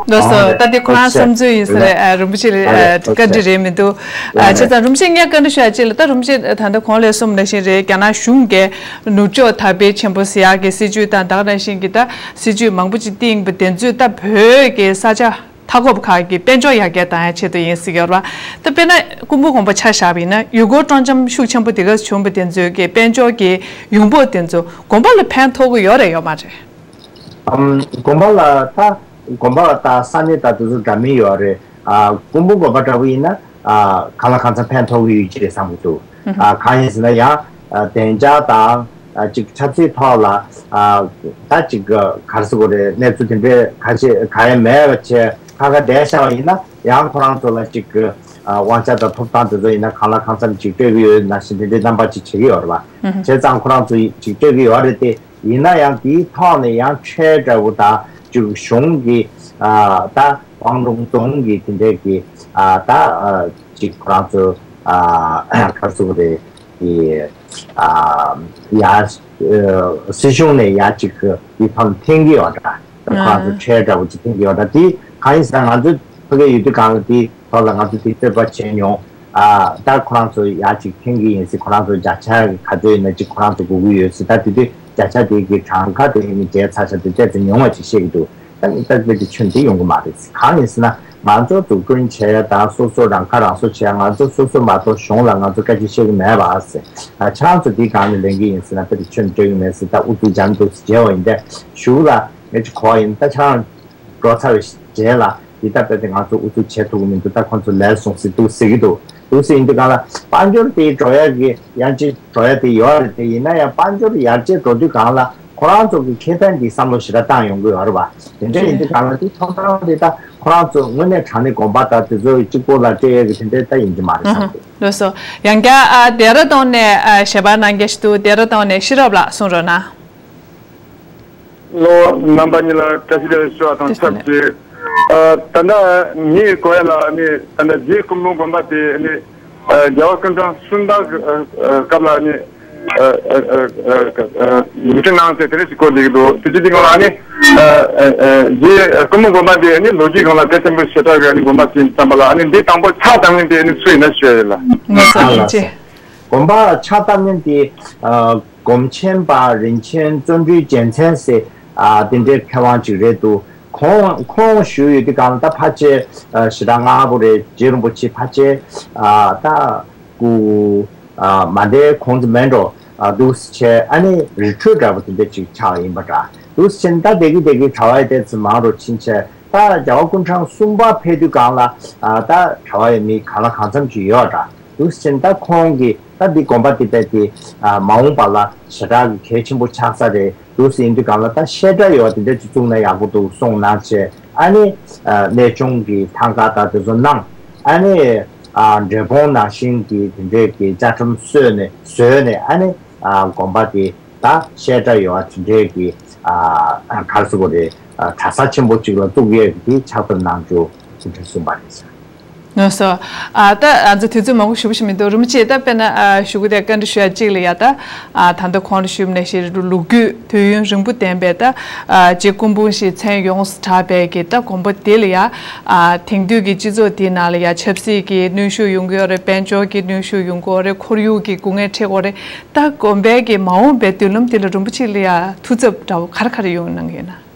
ལགས་སོ། ད་དེ་ཁོ་རང་བསམ་ཚུལ་ཡིན་ས་རེད། ཨ་རིན་པོ་ཆེ་ལ་ཨ་བཀའ་འདྲི་རེད་མི་འདུག། ཨ་བྱས་ཙང་རིན་པོ་ཆེ་ངས་བཀའ་འདྲི་ཞུ་ཡ་ཅིག་ལ། ད་རིན་པོ་ཆེ་ད་ལྟ་གོང་ལ་གསུངས་ནང་བཞིན་རེད། རྒྱ་ནག་གཞུང་གིས་ནུབ་ཕྱོགས་དར་སྤེལ་ཆེན་པོ་ཟེར་ཡག་གི་སྲིད་ཇུས་དང་ད་ག་ནང་བཞིན་གྱི་ད་སྲིད་ཇུས་མང་པོ་ཅིག་བཏིང་པ་དེ་ཚོས་ད་བོད་ཀྱི་ས་ཆ་མཐའ་འཁོབ་ཁག་གི་དཔལ་འབྱོར་ཡར་རྒྱས་བཏང་ཡ་ཆེད་དུ་ཡིན་ཟེར་གྱི་ཡོད་རེད་པ། ད་དཔེར་ན་སྐུ་འབུམ་དགོན་པ་ཆ་བཞག་པ་ཡིན་ན་ཡུལ་སྐོར་སྤྲོ་འཆམ་ཤུགས་ཆེན་པོ་དེ་ག་བྱུང་བ་དེ་ཚོའི་གི་དཔལ་འབྱོར་གྱི་ཡོང་འབབ་དེ་ཚོ་དགོན་པ་ལ་ཕན་ཐོགས་ཀྱི་ཡོད་རེད་ཡོད་མ་རེད། ཨམ། དགོན་པ་ལ་ད་དགོན་པ་ལ་ད་ས་གནས་ད་དེ་ཚོ་འདྲ་མིན་ཡོད་རེད། ཨ། སྐུ་འབུམ་དགོན་པ་འདྲ་པོ་ཡིན་ན་ཨ་གང་ལ་གང་འཚམ་ཕན་ཐོགས་ཀྱི་ཡོད་ཀྱི་རེད་བསམ་གྱི་འདུག། ཨ་གང་ཡིན་ཟེར་ན་ཡང་ཨ་བདེ་འཇགས་དང་ཨ་ཅིག་ཆབ་སྲིད་ཐོག་ལ་ཨ་ད་ཅིག་ག་རེ་ཟེར་དགོས་རེད། གནས་ཚུལ་དེ་འདྲའི་ཁ་ཤས་ག་ཡང་མེད་པ་བྱས་ཁ་ཁ་བསྡད་བཞག་པ་ཡིན་ན་ཡང་ཁོ་རང་ཚོ་ལ་ཅིག་ཨ་དབང་ཆ་དང་ཐོབ་ཐང་དེ་ཚོ་ཡིན་ན་གང་ལ་གང་འཚམ་ཅིག་སྤྲོད་ཀྱི་ཡོད་ནང་བཞིན་དེ་འདྲའི་རྣམ་པ་ཅིག་བྱེད་ཀྱི་ཡོད་རེད་པ། བྱས་ཙང་ཁོ་རང་ཚོ་ཅིག་སྤྲོད་ཀྱི་ཡོད་རེད་དེ། ཡིན་ན་ཡང་དེའི་ཐོག་ནས་ཡང་ཁྲལ་འདྲ་བོ་དང་ཅིག་གཞུང་གི་ཨ་ད་ཝང་ལུང་རྫོང་གི་དེ་འདྲའི་གི་ཨ་ད་ཨ་ཅིག་ཁོ་རང་ཚོ་ཨ་ག་རེ་ཟེར་དགོས་རེད། གི་ཨ་ཡ་ཨ་སྲིད་གཞུང་ནས་ཡ་ཅིག་དེའི་ཐོག་ནས་འཐེན་གྱི་ཡོད་འདྲ། ཁོ་རང་ཚོ་ཁྲལ་འདྲ་བོ་ཅིག་འཐེན་གྱི་ཡོད་འདྲ། དེ་གང་ཡིན་ཟེར་ན་ང་ཚོ་ཕ་གིར་ཡོད་དུས་སྒང་ལ་དེའི་ཐོག་ལ་ང་ཚོ་དེ་རྩོད་པ་བྱས་མྱོང་། ཨ་ད་ཁོ་རང་ཚོ་ཡ་ཅིག་འཐེན་གྱི་ཡིན་ཟེར། ཁོ་རང་ཚོ་བརྒྱ་ཆ་ག་ཚོད་ཡིན་ན་ཅིག་ཁོ་རང་ཚོ་དགོས་ཀྱི་ཡོད་ཟེར། ད་དེ་དུས་བརྒྱ་ཆ་དེ་གི་གྲངས་ཀ་དེ་ནི་བརྗེས་ཚར་ཤག་དེ་བལྟས་ཚེ་ཉུང་བ་ཅིག་བཤད་ཀྱི་འདུག། ད་ནི་ད་དཔེ་དེ་ཁྱོན་དེ་ཡོང་གི་མ་རེད། གང་ཡིན་ཟེར་ན་ང་ཚོ་འཛུགས་སྐྲུན་བྱས་དང་སོ་སོ་རང་ཁ་རང་གསོ་བྱས། ང་ཚོ་སོ་སོ་མ་གཏོགས་གཞུང་ལ་ང་ཚོ་སྐད་ཆ་བཤད་ཀྱི་མེད་པ་ཟེར། ཨ་ཁྱེད་རང་ཚོ་དེ་སྒང་ནས་ལེན་གྱི་ཡིན་ཟེར་ན་དཔེ་དེ་ཁྱོན་སྤྲོད་ཀྱི་མེད་ཟེར། ད་ཨུ་ཚུགས་རྒྱབ་འདུག་ཟེར་བརྗེ་བ་ཡིན་ཏེ་གཞུག་ལ་ངས་ཅིག་གོ་བ་ཡིན། ད་ཁྱེད་རང་འགྲོ་ཚར་བའི་རྗེས་ལ་འདི་ལྟ་སྟེ་ང་ཚོ་ཨུ་ཚུགས་བྱེད་ཐུབ་ཀྱི་མི་འདུག། ད་ཁོང་ཚོ་ལས་སོང་ཟེར་འདུག་ཟེར་གྱི་འདུག། འདུག་ཟེར་ཡིན་དུས་གང་ལ་དཔལ་འབྱོར་དེ་འགྲོ་ཡ་གི་ཡང་ཅིག་འགྲོ་ཡ་དེ་ཡོད་རེད་དེ། ཡིན་ན་ཡང་དཔལ་འབྱོར་ཡར་རྒྱས་འགྲོ་དུས་གང་ལ་ཁོ་རང་ཚོ་གི་ཁེ་ཕན་དེ་བསམ་བློ་ཞེ་དྲག་བཏང་ཡོང་གི་ཡོད་རེད་བ། དེ་འདྲ་ཡིན་དུས་གང་ལ་དེ་ཐོབ་ཐང་དེ་ད་ཁོ་རང་ཚོ་དངོས་གནས་དྲང་གནས་དགོན་པ་དང་དེ་ཚོ་གཅིག་པོ་ལ་སྤྲད་ཡ་གི་དེ་འདྲ་ད་ཡིན་གྱི་མ་རེད་བསམ་གྱི་འདུག། ལགས་སོ། ཡང་བསྐྱར་ཨ་ལྡེ་ར་ལྡུན་ནས་ཨ་ཞལ་པར་གནང་མཁན་ཞིག་འདུག། ལྡེ་ར་ལྡུན་ནས་ཤེས་རབ་ལགས་གསུང་རོགས་གནང་། ལོ། རྣམ་པ་གཉིས་ལ་བཀྲ་ཤིས་བདེ་ལེགས་ཞུ་བ་དང་ཆབས་ཅིག། ཨ་ད་ལྟ་ངའི་གོ་ཡ་ལ་ནི་ད་ལྟ་རྗེ་སྐུ་འབུམ་དགོན་པ་དེ་ནི་ཨ་རྒྱལ་བ་སྐུ་ཕྲེང་གསུམ་པ་གི་ཨ་ཨ་སྐབས་ལ་ནི་ཨ་ཨ་ཨ་ཨ་ཨ་ཡིག་ཆ་གནང་ཚེ་དེ་རེ་ཞིག་གོ་བསྡད་ཀྱི་འདུག། དེ་ཅི་དེ་སྔོན་ལ་ནི་ཨ་ཨ་ཨ་རྗེ་སྐུ་འབུམ་དགོན་པ་དེ་ནི་ལོ་རྒྱུས་སྒང་ལ་དེ་ཆེན་པོ་ཞེ་དྲག་གི་ནི་དགོན་པ་ཅིག་བསམ་པ་ལ་ནི་འདི་དང་པོ་ཕྱག་བཏབ་མཁན་དེ་ནི་སུ་ཡིན་ན་ཞུ་ཡ་ཡིན་ལ། ལགས་སོ། ལགས་སོ། དགོན་པ་ཕྱག་བཏབ་མཁན་དེ་ཨ། སྒོམ་ཆེན་པ་རིན་ཆེན་བརྩོན་འགྲུས་རྒྱལ་མཚན་ཟེར་ཨ་དེ་འདྲའི་མཁས་དབང་ཅིག་རེད་འདུག། ཁོང་ཁོང་བཞུགས་ཡོད་དུས་སྒང་ད་ཕལ་ཆེར་ཨ་ཞེ་དྲག་སྔ་པོ་རེད། རྗེ་རིན་པོ་ཆེ་ཕལ་ཆེར་ཨ་ད་སྐུ་ཨ་མ་འདས་གོང་དུ་མེད་འགྲོ། ཨ་འདུག་སེ་བྱས་ཨ་ནི་རི་ཁྲོད་འདྲ་པོ་དེ་འདྲ་ཅིག་ཆགས་ཡིན་པ་འདྲ། འདུག་སེ་བྱས་ནས་ད་བསྡད་ཀྱི་བསྡད་ཀྱི་གྲྭ་བ་ཡི་ཏོག་ཙམ་མང་རུ་ཕྱིན་བྱས། ད་རྒྱལ་བ་སྐུ་ཕྲེང་གསུམ་པ་ཕེབས་དུས་སྒང་ལ་ཨ་ད་གྲྭ་བ་ཡི་མི་གང་ལ་གང་འཚམ་ཅིག་ཡོད་འདྲ། འདུག་སེ་བྱས་ནས་ད་ཁོང་གིས་ད་འདི་དགོན་པ་འདི་རྦད་དེ་ཨ་མ་འོངས་པ་ལ་ཞེ་དྲག་གི་གལ་ཆེན་པོ་ཆགས་ས་རེད་འདུག་ཟེར་ཡིན་དུས་སྒང་ལ་ད་བཤད་གྲྭ་ཡོད་པ་དེ་འདྲ་ཅིག་བཙུགས་ན་ཡག་པོ་འདུག་གསུངས་གནང་བྱས། ཨ་ནི་ཨ་གནས་ཆུང་གི་ཐང་ག་དང་དེ་ཚོ་གནང་། ཨ་ནི་ཨ་འབྲས་སྤུངས་ནང་བཞིན་གྱི་དེ་འདྲའི་གི་བཅའ་ཁྲིམས་བཟོས་ནས་བཟོས་ནས་ཨ་ནི་ཨ་དགོན་པ་དེ་ད་བཤད་གྲྭ་ཡོད་པ་དེ་འདྲའི་གི་ཨ་ག་རེ་ཟེར་དགོས་རེད། ཨ་གྲྭ་ས་ཆེན་པོ་ཅིག་ལ་བཙུགས་ཡས་ཀྱི་དེ་ཕྱག་བཏབ་གནང་རྒྱུ་དེ་འདྲ་གསུངས་པ་རེད་ཟེར། ལགས་སོ། ཨ་ད་ང་ཚོ་དུས་ཚོད་མང་པོ་ཞེ་པོ་ཞིག་མི་འདུག་རིན་པོ་ཆེ། ད་དཔེར་ན་ཨ་ཞུ་གི་དེ་བཀའ་འདྲི་ཞུ་ཡ་གཅིག་ལ་ཡ། ད་ཨ་ད་ལྟ་གོང་ལ་ཞུས་པ་ནང་བཞིན་ལོ་རྒྱུས་དུས་ཡུན་རིང་པོ་ལྡན་པའི་ད་ཨ་རྗེ་སྐུ་འབུམ་ཞེས་མཚན་ཡོངས་སུ་གྲགས་པའི་གི་ད་དགོན་པ་དེ་ལ་ཡ། ཨ་དེང་དུས་ཀྱི་སྤྱི་ཚོགས་དེའི་ནང་ལ་ཡ་ཆབ་སྲིད་ཀྱི་གནོན་ཤུགས་ཡོང་གི་ཡོད་རེད། དཔལ་འབྱོར་གྱི་གནོན་ཤུགས་ཡོང་གི་ཡོད་རེད། ཁོར་ཡུག་གི་སྐུ་ངལ་འཕྲད་ཀྱི་ཡོད་རེད། ད་དགོན་པའི་གི་མ་འོངས་པའི་མདུན་ལམ་དེ་ལ་རིན་པོ་ཆེ་ལ་ཡ་ཐུགས་འཚབ་འདྲ་བོ་ག་རེ་ག་རེ་ཡོང་གནང་གི་ཡོད་ན།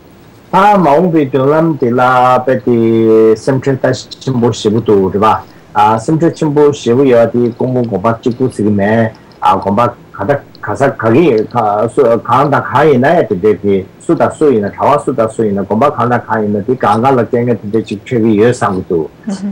ད་མ་འོངས་པའི་མདུན་ལམ་དེ་ལ་དཔེ་དེ་སེམས་ཁྲལ་ད་ཆེན་པོ་ཞེ་པོ་འདུག་རེད་པ། ཨ་སེམས་ཁྲལ་ཆེན་པོ་ཞེ་པོ་ཡོད་དེ་སྐུ་འབུམ་དགོན་པ་གཅིག་པུ་ཟེར་གི་མེད། ཨ་དགོན་པ་ག་ད་ག་ས་ག་གི་ག་སུ་གང་དང་གང་ཡིན་ན་ཡང་དེ་འདྲའི་གི་སུ་དང་སུ་ཡིན་ན་གྲྭ་པ་སུ་དང་སུ་ཡིན་ན་དགོན་པ་གང་དང་གང་ཡིན་ན་དེ་གང་ག་ལ་དཀའ་ངལ་དེ་འདྲའི་ཅིག་འཕྲད་ཀྱི་ཡོད་བསམ་གི་འདུག་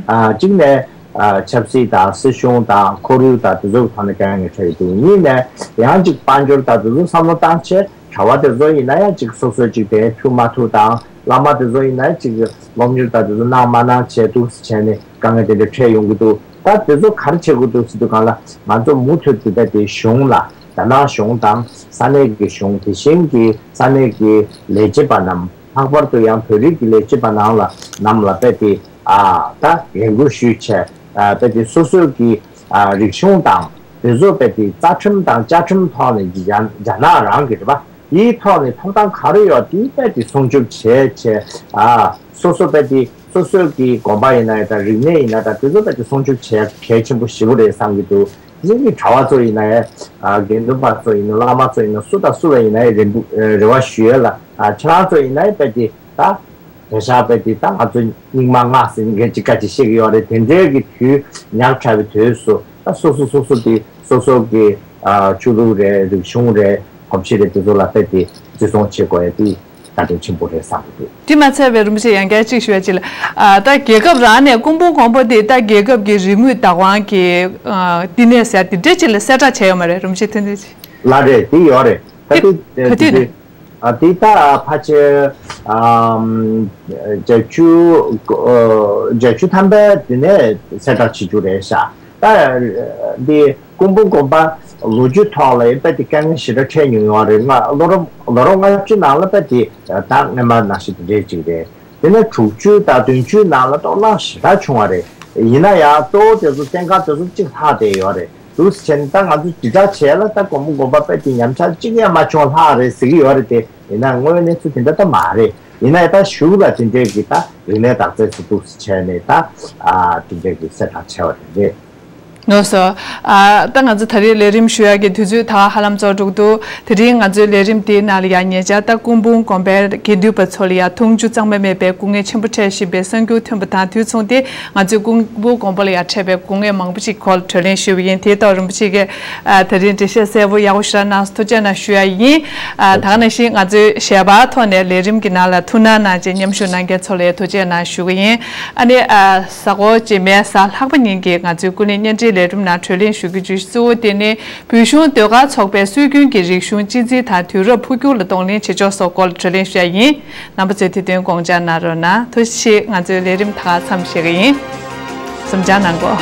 ཨ་གཅིག་ནས་ཨ་ཆབ་སྲིད་དང་སྲིད་གཞུང་དང་ཁོར་ཡུག་དང་དེ་ཚོ་གི་ཐོག་ནས་དཀའ་ངལ་འཕྲད་ཀྱི་འདུག་གཉིས་ནས་ཡང་ཅིག་དཔལ་འབྱོར་དང་དེ་ཚོ་བསམ་བློ་བཏང་བྱས། གྲྭ་པ་དེ་ཚོ་ཡིན་ན་ཡང་ཅིག་སོ་སོ་ཅིག་དེ་ཐུག་མ་ཐུག་དང་། བླ་མ་དེ་ཚོ་ཡིན་ན་ཅིག་སློབ་གཉེར་དང་དེ་ཚོ་གནང་མ་གནང་བྱས་འདུག་སེ་བྱས་ནས་དཀའ་ངལ་དེ་འདྲ་འཕྲད་ཡོང་གི་འདུག་ད་དེ་ཚོ་ག་རེ་བྱེད་དགོས་འདུག་ཟེར་དུས་སྒང་ལ་ང་ཚོ་མུ་མཐུད་དུ་ད་དེ་གཞུང་ལ། རྒྱ་ནག་གཞུང་དང་ས་གནས་ཀྱི་གཞུང་། དེ་བཞིན་གྱི་ས་གནས་ཀྱི་ལས་བྱེད་པ་རྣམས། ལྷག་པར་དུ་ཡང་བོད་རིགས་ཀྱི་ལས་བྱེད་པ་ནང་ལ་རྣམས་ལ་དཔེ་དེ་ཨ་ད་རེ་སྐུལ་ཞུས་བྱས། ཨ་དཔེ་དེ་སོ་སོ་གི་ཨ་རིག་གཞུང་དང་། དེ་ཚོ་དཔེ་དེ་རྩ་ཁྲིམས་དང་བཅའ་ཁྲིམས་ཐོག་ནས་རྒྱ་རྒྱ་ནག་རང་གི་རེད་པ། དེའི་ཐོག་ནས་ཐོབ་ཐང་ག་རེ་ཡོད་དེ་དཔེ་དེ་སྲུང་སྐྱོབ་བྱས་བྱས། ཨ་སོ་སོ་དཔེ་དེ་སོ་སོ་གི་དགོན་པ་ཡིན་ན་ཡང་དང་། རིག་གནས་ཡིན་ན་དང་། དེ་ཚོ་དཔེ་དེ་སྲུང་སྐྱོབ་བྱས་གལ་ཆེན་པོ་ཞེ་པོ་རེད་བསམ་གྱི་འདུག་དེ་བཞིན་གྱི་གྲྭ་པ་ཚོ་ཡིན་ན་ཡང་། ཨ་དགེ་འདུན་པ་ཚོ་ཡིན་ན། བླ་མ་ཚོ་ཡིན་ན། སུ་དང་སུ་ལ་ཡིན་ན་ཡང་རེ་འབུ་ཨ་རེ་བ་ཞུ་ཡས་ལ། ཨ་ཁྱེད་རང་ཚོ་ཡིན་ན་ཡང་དཔེ་དེ་ད། དེང་སང་དཔེ་དེ་ད་ང་ཚོ་སྙིགས་མ་ལྔ་ཟེར་མཁན་ཅིག་སྐད་ཆ་བཤད་ཀྱི་ཡོད་རེད། དེ་འདྲའི་གི་དུས་ཉག་ཕྲ་བའི་དུས་སུ་ད་སོ་སོ་སོ་སོ་དེ་སོ་སོ་གི་ཨ་ཆོས་ལུགས་རེད། རིག་གཞུང་རེད། གོམས་གཤིས་རེད། དེ་ཚོ་ལ་དཔེ་དེ་བརྩི་སྲུང་བྱེད་དགོས་ཡ་དེ་བཀའ་དྲིན་ཆེན་པོ་རེད་བསམ་གྱི་འདུག་དེ་མ་ཚད་པའི་རིན་པོ་ཆེ་ཡང་བསྐྱར་གཅིག་ཞུ་ཡ་ཅིག་ལ། ཨ་ད་རྒྱལ་ཁབ་རང་ནས་སྐུ་འབུམ་དགོན་པ་དེ་ད་རྒྱལ་ཁབ་ཀྱི་རིག་དངོས་བདག་དབང་གི་ཨ་བསྟི་གནས་ཟེར་ཡ་དེ་འདྲ་ཅིག་ལ་གསལ་བསྒྲགས་བྱས་ཡོད་མ་རེད། རིན་པོ་ཆེ་ཐུགས་འདུན་ཅིག་ལགས་རེད། དེ་ཡོད་རེད། ད་དེ་དེ་ག་དུས་དེ་ནས། ཨ་དེ་ད་ཕལ་ཆེར་ཨམ་བརྒྱད་ཅུ་ཨ་བརྒྱད་ཅུ་ཐམ་པའི་དེ་ནས་གསལ་བསྒྲགས་བྱེད་རྒྱུ་རེད་ཤག་ད་འདི་སྐུ་འབུམ་དགོན་པ་ལོ་རྒྱུས་ཐོག་ལ་ཡང་དཔེ་དེ་དཀའ་ངལ་ཞེ་དྲག་འཕྲད་མྱོང་ཡོད་རེད། ང་ལོ་རབས་ལོ་རབས་ལྔ་བཅུ་ནང་ལ་དཔེ་དེ་ད་སྔོན་མ་ནང་བཞིན་དེ་འདྲས་ཅིག་རེད། དེ་ནས་དྲུག་ཅུ་དང་བདུན་ཅུའི་ནང་ལ་གཏོར་བརླག་ཞེ་དྲག་བྱུང་བ་རེད། ཡིན་ན་ཡང་གཙོ་བོ་དེ་ཚོ་བཙོན་ཁང་དེ་ཚོ་གཅིག་ལྷག་བསྡད་ཡོད་རེད། འདུག་སེ་བྱས་ནས་ད་ང་ཚོ་དྲིལ་བསྒྲགས་བྱས་ལ། ད་སྐུ་འབུམ་དགོན་པ་དཔེ་དེ་ཉམས་ཆག་གཅིག་ཡང་མ་བྱུང་བ་ལྷག་རེད་ཟེར་གྱི་ཡོད་རེད་དེ། ཡིན་ན་དངོས་ཡོད་གནས་ཚུལ་དེ་འདྲ་ད་མ་རེད། ཡིན་ན་ཡང་ད་གཞུག་ལ་དེ་འདྲའི་གི་ད་རིག་གནས་བདག་རྩལ་ཚོ་འདུག་སེ་བྱས་ནས་ད་ཨ་དེ་འདྲའི་གི་གསལ་བསྒྲགས་བྱས་པ་རེད། ལགས་སོ། ཨ་ད་ང་ཚོ་ད་རེས་ལས་རིམ་ཞུ་ཡག་གི་དུས་ཚོད་ད་ཧ་ལམ་རྫོགས་འགྲོ་གི་འདུག་དེ་རིང་ང་ཚོའི་ལས་རིམ་དེའི་ནང་ལ་ཡང་ཉེ་ཆར་ད་སྐུ་འབུམ་དགོན་པའི་དགེ་འདུན་པ་ཚོ་ལ་ཡང་མཐོང་ཆུང་གཙང་མ་མེད་པའི་སྐུ་ངལ་ཆེན་པོ་འཕྲད་བཞིན་པའི་གསར་འགྱུར་ཐོན་པ་དང་དུས་མཚུངས་ཏེ། ང་ཚོས་སྐུ་འབུམ་དགོན་པ་ལ་ཡང་འཕྲད་པའི་སྐུ་ངལ་མང་པོ་ཞིག་སྐོར་ལ་གྲོས་གླེང་ཞུས་པ་ཡིན། དེའི་ཐོག་རིན་པོ་ཆེ་གིས་ཨ་ད་རིང་འགྲེལ་བཤད་གསལ་པོ་ཡག་པོ་ཞེ་དྲག་གནང་སོང་། ཐུགས་རྗེ་གནང་ཞུ་ཡ་ཡིན། ཨ་ད་ག་ནང་བཞིན་ང་ཚོའི་ཞལ་པར་ཐོག་ནས་ལས་རིམ་གྱི་ནང་ལ་ཐུགས་སྣང་གནང་བྱས་མཉམ་ཞུགས་གནང་མཁན་ཚོ་ལ་ཡང་ཐུགས་རྗེ་གནང་ཞུ་གི་ཡིན། ཨ་ནི་ཨ་གཟའ་འཁོར་རྗེས་མའི་གཟའ་ལྷག་པ་ཉིན་གྱི་ང་ཚོའི་ཀུན་གླེང་བརྙན་འཕྲིན་ལས་རིམ་ནང་གྲོས་གླེང་ཞུ་རྒྱུ་བརྗོད་གཞི་གཙོ་བོ་དེ་ནི། བོད་གཞུང་ཟློས་གར་ཚོགས་པའི་སྲོལ་རྒྱུན་གྱི་རིག་གཞུང་གཅེས་འཛིན་དང་དུས་རབས་འཕོ་འགྱུར་ལ་གདོང་ལེན་བྱེད་ཕྱོགས་སོགས་སྐོར་ལ་གྲོས་གླེང་ཞུ་ཡ་ཡིན། རྣམ་པ་ཚོས་དེ་དོན་དགོངས་འཇགས་གནང་རོགས་གནང་། ཐུགས་རྗེ་ཆེ། ང་ཚོའི་ལས་རིམ་ད་ག་མཚམས་བཞག་གི་ཡིན། གཟིམ་འཇགས་གནང་གོ།